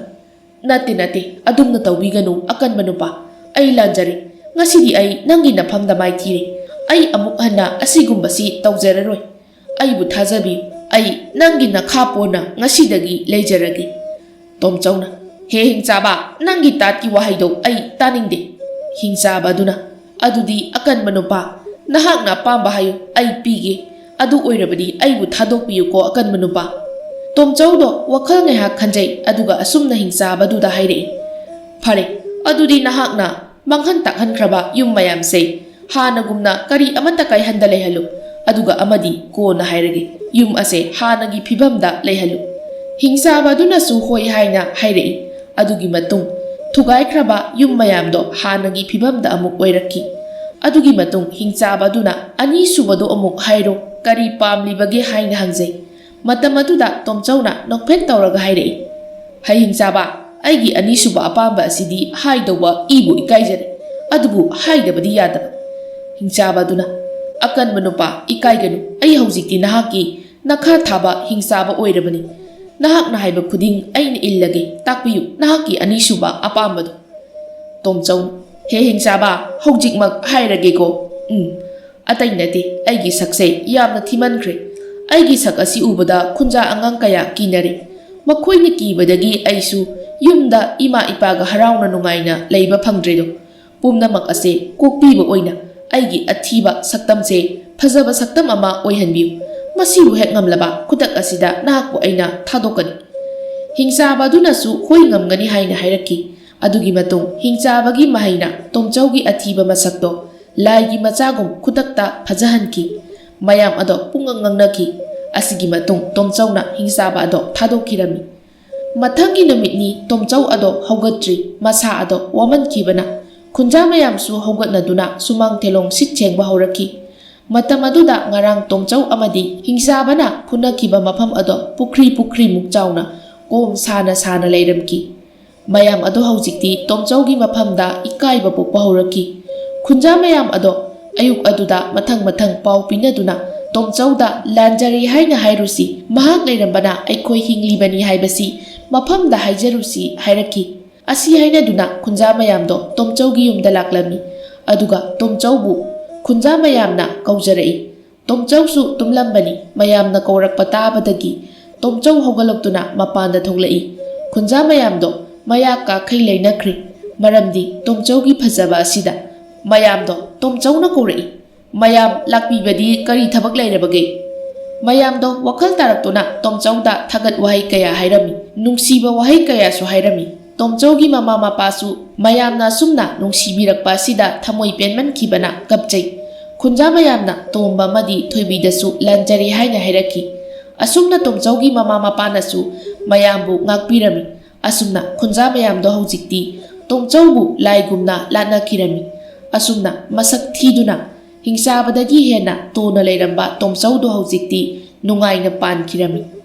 "ꯅꯠꯇꯦ, ꯅꯠꯇꯦ, ꯑꯗꯨꯝꯅ ꯇꯧꯕꯤꯒꯅꯨ, ꯑꯀꯟꯕ ꯅꯨꯄꯥ꯫ ꯑꯩ ꯂꯥꯟꯖꯔꯦ꯫ ꯉꯁꯤꯗꯤ ꯑꯩ ꯅꯪꯒꯤ ꯅꯐꯝꯗ ꯃꯥꯏꯊꯤꯔꯦ꯫ ꯑꯩ ꯑꯃꯨꯛ ꯍꯟꯅ ꯑꯁꯤꯒꯨꯝꯕꯁꯤ ꯇꯧꯖꯔꯔꯣꯏ꯫ ꯑꯩꯕꯨ ꯊꯥꯖꯕꯤꯌꯨ, ꯑꯩ ꯅꯪꯒꯤ ꯅꯈꯥ ꯄꯣꯟꯅ ꯉꯁꯤꯗꯒꯤ ꯂꯩꯖꯔꯒꯦ꯫" ꯇꯣꯝꯆꯧꯅ, "ꯍꯦ ꯍꯤꯡꯆꯥꯕ, ꯅꯪꯒꯤ ꯇꯥꯠꯀꯤ ꯋꯥꯍꯩꯗꯣ ꯑꯩ ꯇꯥꯅꯤꯡꯗꯦ꯫" ꯍꯤꯡꯆꯥꯕ ꯑꯗꯨꯅ, "ꯑꯗꯨꯗꯤ ꯑꯀꯟꯕ ꯅꯨꯄꯥ, ꯅꯍꯥꯛꯅ ꯑꯄꯥꯝꯕ ꯍꯥꯏꯌꯨ, ꯑꯩ ꯄꯤꯒꯦ꯫ ꯑꯗꯨ ꯑꯣꯏꯔꯕꯗꯤ ꯑꯩꯕꯨ ꯊꯥꯗꯣꯛꯄꯤꯌꯨꯀꯣ, ꯑꯀꯟꯕ ꯅꯨꯄꯥ꯫" ꯇꯣꯝꯆꯧꯗꯣ ꯋꯥꯈꯜ ꯉꯥꯏꯍꯥꯛ ꯈꯟꯖꯩ, ꯑꯗꯨꯒ ꯑꯁꯨꯝꯅ ꯍꯤꯡꯆꯥꯕꯗꯨꯗ ꯍꯥꯏꯔꯛꯏ, "ꯐꯔꯦ, ꯑꯗꯨꯗꯤ ꯅꯍꯥꯛꯅ ꯃꯥꯡꯍꯟ ꯇꯥꯛꯍꯟꯈ꯭ꯔꯕ ꯌꯨꯝ ꯃꯌꯥꯝꯁꯦ ꯍꯥꯟꯅꯒꯨꯝꯅ ꯀꯔꯤ ꯑꯃꯠꯇ ꯀꯥꯏꯍꯟꯗ ꯂꯩꯍꯜꯂꯨ, ꯑꯗꯨꯒ ꯑꯃꯗꯤ ꯀꯣꯟꯅ ꯍꯥꯏꯔꯒꯦ, ꯌꯨꯝ ꯑꯁꯦ ꯍꯥꯟꯅꯒꯤ ꯐꯤꯕꯝꯗ ꯂꯩꯍꯜꯂꯨ꯫" ꯍꯤꯡꯆꯥꯕ ꯑꯗꯨꯅꯁꯨ ꯍꯣꯏ ꯍꯥꯏꯅ ꯍꯥꯏꯔꯛꯏ꯫ ꯑꯗꯨꯒꯤ ꯃꯇꯨꯡ ꯊꯨꯒꯥꯏꯈ꯭ꯔꯕ ꯌꯨꯝ ꯃꯌꯥꯝꯗꯣ ꯍꯥꯟꯅꯒꯤ ꯐꯤꯕꯝꯗ ꯑꯃꯨꯛ ꯑꯣꯏꯔꯛꯈꯤ꯫ ꯑꯗꯨꯒꯤ ꯃꯇꯨꯡ ꯍꯤꯡꯆꯥꯕ ꯑꯗꯨꯅ ꯑꯅꯤꯁꯨꯕꯗꯣ ꯑꯃꯨꯛ ꯍꯥꯏꯔꯣ, ꯀꯔꯤ ꯄꯥꯝꯂꯤꯕꯒꯦ ꯍꯥꯏꯅ ꯍꯪꯖꯩ꯫ ꯃꯇꯝ ꯑꯗꯨꯗ ꯇꯣꯝꯆꯧꯅ ꯅꯣꯛꯐꯦꯠ ꯇꯧꯔꯒ ꯍꯥꯏꯔꯛꯏ, "ꯍꯩ ꯍꯤꯡꯆꯥꯕ, ꯑꯩꯒꯤ ꯑꯅꯤꯁꯨꯕ ꯑꯄꯥꯝꯕ ꯑꯁꯤꯗꯤ ꯍꯥꯏꯗꯧꯕ ꯏꯕꯨ ꯏꯀꯥꯏꯖꯔꯦ, ꯑꯗꯨꯕꯨ ꯍꯥꯏꯗꯕꯗꯤ ꯌꯥꯗꯕ꯫" ꯍꯤꯡꯆꯥꯕ ꯑꯗꯨꯅ, "ꯑꯀꯟꯕ ꯅꯨꯄꯥ, ꯏꯀꯥꯏꯒꯅꯨ, ꯑꯩ ꯍꯧꯖꯤꯛꯇꯤ ꯅꯍꯥꯛꯀꯤ ꯅꯈꯥ ꯊꯥꯕ ꯍꯤꯡꯆꯥꯕ ꯑꯣꯏꯔꯕꯅꯤ꯫ ꯅꯍꯥꯛꯅ ꯍꯥꯏꯕ ꯈꯨꯗꯤꯡ ꯑꯩꯅ ꯏꯜꯂꯒꯦ꯫ ꯇꯥꯛꯄꯤꯌꯨ, ꯅꯍꯥꯛꯀꯤ ꯑꯅꯤꯁꯨꯕ ꯑꯄꯥꯝꯕꯗꯨ꯫" ꯇꯣꯝꯆꯧ, "ꯍꯦ ꯍꯤꯡꯆꯥꯕ, ꯍꯧꯖꯤꯛꯃꯛ ꯍꯥꯏꯔꯒꯦꯀꯣ꯫ ꯎꯝ, ꯑꯇꯩ ꯅꯠꯇꯦ, ꯑꯩꯒꯤ ꯁꯛꯁꯦ ꯌꯥꯝꯅ ꯊꯤꯃꯟꯈ꯭ꯔꯦ꯫ ꯑꯩꯒꯤ ꯁꯛ ꯑꯁꯤ ꯎꯕꯗ ꯈꯨꯟꯖꯥ ꯑꯉꯥꯡ ꯀꯌꯥ ꯀꯤꯅꯔꯦ꯫ ꯃꯈꯣꯏꯅ ꯀꯤꯕꯗꯒꯤ ꯑꯩꯁꯨ ꯌꯨꯝꯗ ꯏꯃꯥ ꯏꯄꯥꯒ ꯍꯔꯥꯎꯅ ꯅꯨꯡꯉꯥꯏꯅ ꯂꯩꯕ ꯐꯪꯗ꯭ꯔꯦꯗꯣ꯫ ꯄꯨꯝꯅꯃꯛ ꯑꯁꯦ ꯀꯣꯛꯄꯤꯕ ꯑꯣꯏꯅ ꯑꯩꯒꯤ ꯑꯊꯤꯕ ꯁꯛꯇꯝꯁꯦ ꯐꯖꯕ ꯁꯛꯇꯝ ꯑꯃ ꯑꯣꯏꯍꯟꯕꯤꯌꯨ꯫ ꯃꯁꯤꯕꯨ ꯍꯦꯛ ꯉꯝꯂꯕ, ꯈꯨꯗꯛ ꯑꯁꯤꯗ ꯅꯍꯥꯛꯄꯨ ꯑꯩꯅ ꯊꯥꯗꯣꯛꯀꯅꯤ꯫" ꯍꯤꯡꯆꯥꯕ ꯑꯗꯨꯅꯁꯨ ꯍꯣꯏ ꯉꯝꯒꯅꯤ ꯍꯥꯏꯅ ꯍꯥꯏꯔꯛꯈꯤ꯫ ꯑꯗꯨꯒꯤ ꯃꯇꯨꯡ ꯍꯤꯡꯆꯥꯕꯒꯤ ꯃꯍꯩꯅ ꯇꯣꯝꯆꯧꯒꯤ ꯑꯊꯤꯕ ꯃꯁꯛꯇꯣ ꯂꯥꯏꯒꯤ ꯃꯆꯥꯒꯨꯝ ꯈꯨꯗꯛꯇ ꯐꯖꯍꯟꯈꯤ꯫ ꯃꯌꯥꯝ ꯑꯗꯣ ꯄꯨꯡꯉꯛ ꯉꯛꯅꯈꯤ꯫ ꯑꯁꯤꯒꯤ ꯃꯇꯨꯡ ꯇꯣꯝꯆꯧꯅ ꯍꯤꯡꯆꯥꯕ ꯑꯗꯣ ꯊꯥꯗꯣꯛꯈꯤꯔꯝꯃꯤ꯫ ꯃꯊꯪꯒꯤ ꯅꯨꯃꯤꯠꯅꯤ ꯇꯣꯝꯆꯧ ꯑꯗꯣ ꯍꯧꯒꯠꯇ꯭ꯔꯤ꯫ ꯃꯁꯥ ꯑꯗꯣ ꯋꯥꯃꯟꯈꯤꯕꯅ ꯈꯨꯟꯖꯥ ꯃꯌꯥꯝꯁꯨ ꯍꯧꯒꯠꯅꯗꯨꯅ ꯁꯨꯃꯥꯡ ꯊꯦꯂꯣꯡ ꯁꯤꯠ ꯁꯦꯡꯕ ꯍꯧꯔꯛꯈꯤ꯫ ꯃꯇꯝ ꯑꯗꯨꯗ ꯉꯔꯥꯡ ꯇꯣꯝꯆꯧ ꯑꯃꯗꯤ ꯍꯤꯡꯆꯥꯕꯅ ꯐꯨꯅꯈꯤꯕ ꯃꯐꯝ ꯑꯗꯣ ꯄꯨꯈ꯭ꯔꯤ ꯄꯨꯈ꯭ꯔꯤꯃꯨꯛ ꯆꯥꯎꯅ ꯀꯣꯝ ꯁꯥꯅ ꯁꯥꯅ ꯂꯩꯔꯝꯈꯤ꯫ ꯃꯌꯥꯝ ꯑꯗꯣ ꯍꯧꯖꯤꯛꯇꯤ ꯇꯣꯝꯆꯧꯒꯤ ꯃꯐꯝꯗ ꯏꯀꯥꯏꯕ ꯄꯣꯛꯄ ꯍꯧꯔꯛꯈꯤ꯫ ꯈꯨꯟꯖꯥ ꯃꯌꯥꯝ ꯑꯗꯣ ꯑꯌꯨꯛ ꯑꯗꯨꯗ ꯃꯊꯪ ꯃꯊꯪ ꯄꯥꯎ ꯄꯤꯅꯗꯨꯅ ꯇꯣꯝꯆꯧꯗ ꯂꯥꯟꯖꯔꯦ ꯍꯥꯏꯅ ꯍꯥꯏꯔꯨꯁꯤ, ꯃꯍꯥꯛ ꯂꯩꯔꯝꯕꯅ ꯑꯩꯈꯣꯏ ꯍꯤꯡꯂꯤꯕꯅꯤ ꯍꯥꯏꯕꯁꯤ ꯃꯐꯝꯗ ꯍꯥꯏꯖꯔꯨꯁꯤ ꯍꯥꯏꯔꯛꯈꯤ꯫ ꯑꯁꯤ ꯍꯥꯏꯅꯗꯨꯅ ꯈꯨꯟꯖꯥ ꯃꯌꯥꯝꯗꯣ ꯇꯣꯝꯆꯧꯒꯤ ꯌꯨꯝꯗ ꯂꯥꯛꯂꯝꯃꯤ꯫ ꯑꯗꯨꯒ ꯇꯣꯝꯆꯧꯕꯨ ꯈꯨꯟꯖꯥ ꯃꯌꯥꯝꯅ ꯀꯧꯖꯔꯛꯏ꯫ ꯇꯣꯝꯆꯧꯁꯨ ꯇꯨꯝꯂꯝꯕꯅꯤ꯫ ꯃꯌꯥꯝꯅ ꯀꯧꯔꯛꯄ ꯇꯥꯕꯗꯒꯤ ꯇꯣꯝꯆꯧ ꯍꯧꯒꯠꯂꯛꯇꯨꯅ ꯃꯄꯥꯟꯗ ꯊꯣꯛꯂꯛꯏ꯫ ꯈꯨꯟꯖꯥ ꯃꯌꯥꯝꯗꯣ ꯃꯌꯥ ꯀꯥꯈꯩ ꯂꯩꯅꯈ꯭ꯔꯦ꯫ ꯃꯔꯝꯗꯤ ꯇꯣꯝꯆꯧꯒꯤ ꯐꯖꯕ ꯑꯁꯤꯗ꯫ ꯃꯌꯥꯝꯗꯣ ꯇꯣꯝꯆꯧꯅ ꯀꯧꯔꯛꯏ꯫ "ꯃꯌꯥꯝ ꯂꯥꯛꯄꯤꯕꯗꯤ ꯀꯔꯤ ꯊꯕꯛ ꯂꯩꯔꯕꯒꯦ?" ꯃꯌꯥꯝꯗꯣ ꯋꯥꯈꯜ ꯇꯥꯔꯛꯇꯨꯅ ꯇꯣꯝꯆꯧꯗ ꯊꯥꯒꯠ ꯋꯥꯍꯩ ꯀꯌꯥ ꯍꯥꯏꯔꯝꯃꯤ, ꯅꯨꯡꯁꯤꯕ ꯋꯥꯍꯩ ꯀꯌꯥꯁꯨ ꯍꯥꯏꯔꯝꯃꯤ꯫ ꯇꯣꯝꯆꯧꯒꯤ ꯃꯃꯥ ꯃꯄꯥꯁꯨ ꯃꯌꯥꯝꯅ ꯑꯁꯨꯝꯅ ꯅꯨꯡꯁꯤꯕꯤꯔꯛꯄ ꯑꯁꯤꯗ ꯊꯃꯣꯏ ꯄꯦꯟꯃꯟꯈꯤꯕꯅ ꯀꯞꯆꯩ꯫ ꯈꯨꯟꯖꯥ ꯃꯌꯥꯝꯅ ꯇꯣꯝꯕ ꯑꯃꯗꯤ ꯊꯣꯏꯕꯤꯗꯁꯨ ꯂꯥꯟꯖꯔꯦ ꯍꯥꯏꯅ ꯍꯥꯏꯔꯛꯈꯤ꯫ ꯑꯁꯨꯝꯅ ꯇꯣꯝꯆꯧꯒꯤ ꯃꯃꯥ ꯃꯄꯥꯅꯁꯨ ꯃꯌꯥꯝꯕꯨ ꯉꯥꯛꯄꯤꯔꯝꯃꯤ꯫ ꯑꯁꯨꯝꯅ ꯈꯨꯟꯖꯥ ꯃꯌꯥꯝꯗꯣ ꯍꯧꯖꯤꯛꯇꯤ ꯇꯣꯝꯆꯧꯕꯨ ꯂꯥꯏꯒꯨꯝꯅ ꯂꯥꯠꯅꯈꯤꯔꯝꯃꯤ꯫ ꯑꯁꯨꯝꯅ ꯃꯁꯛ ꯊꯤꯗꯨꯅ ꯍꯤꯡꯆꯥꯕꯗꯒꯤ ꯍꯦꯟꯅ ꯇꯣꯟꯅ ꯂꯩꯔꯝꯕ ꯇꯣꯝꯆꯧꯗꯣ ꯍꯧꯖꯤꯛꯇꯤ ꯅꯨꯡꯉꯥꯏꯅ ꯄꯥꯟꯈꯤꯔꯝꯃꯤ꯫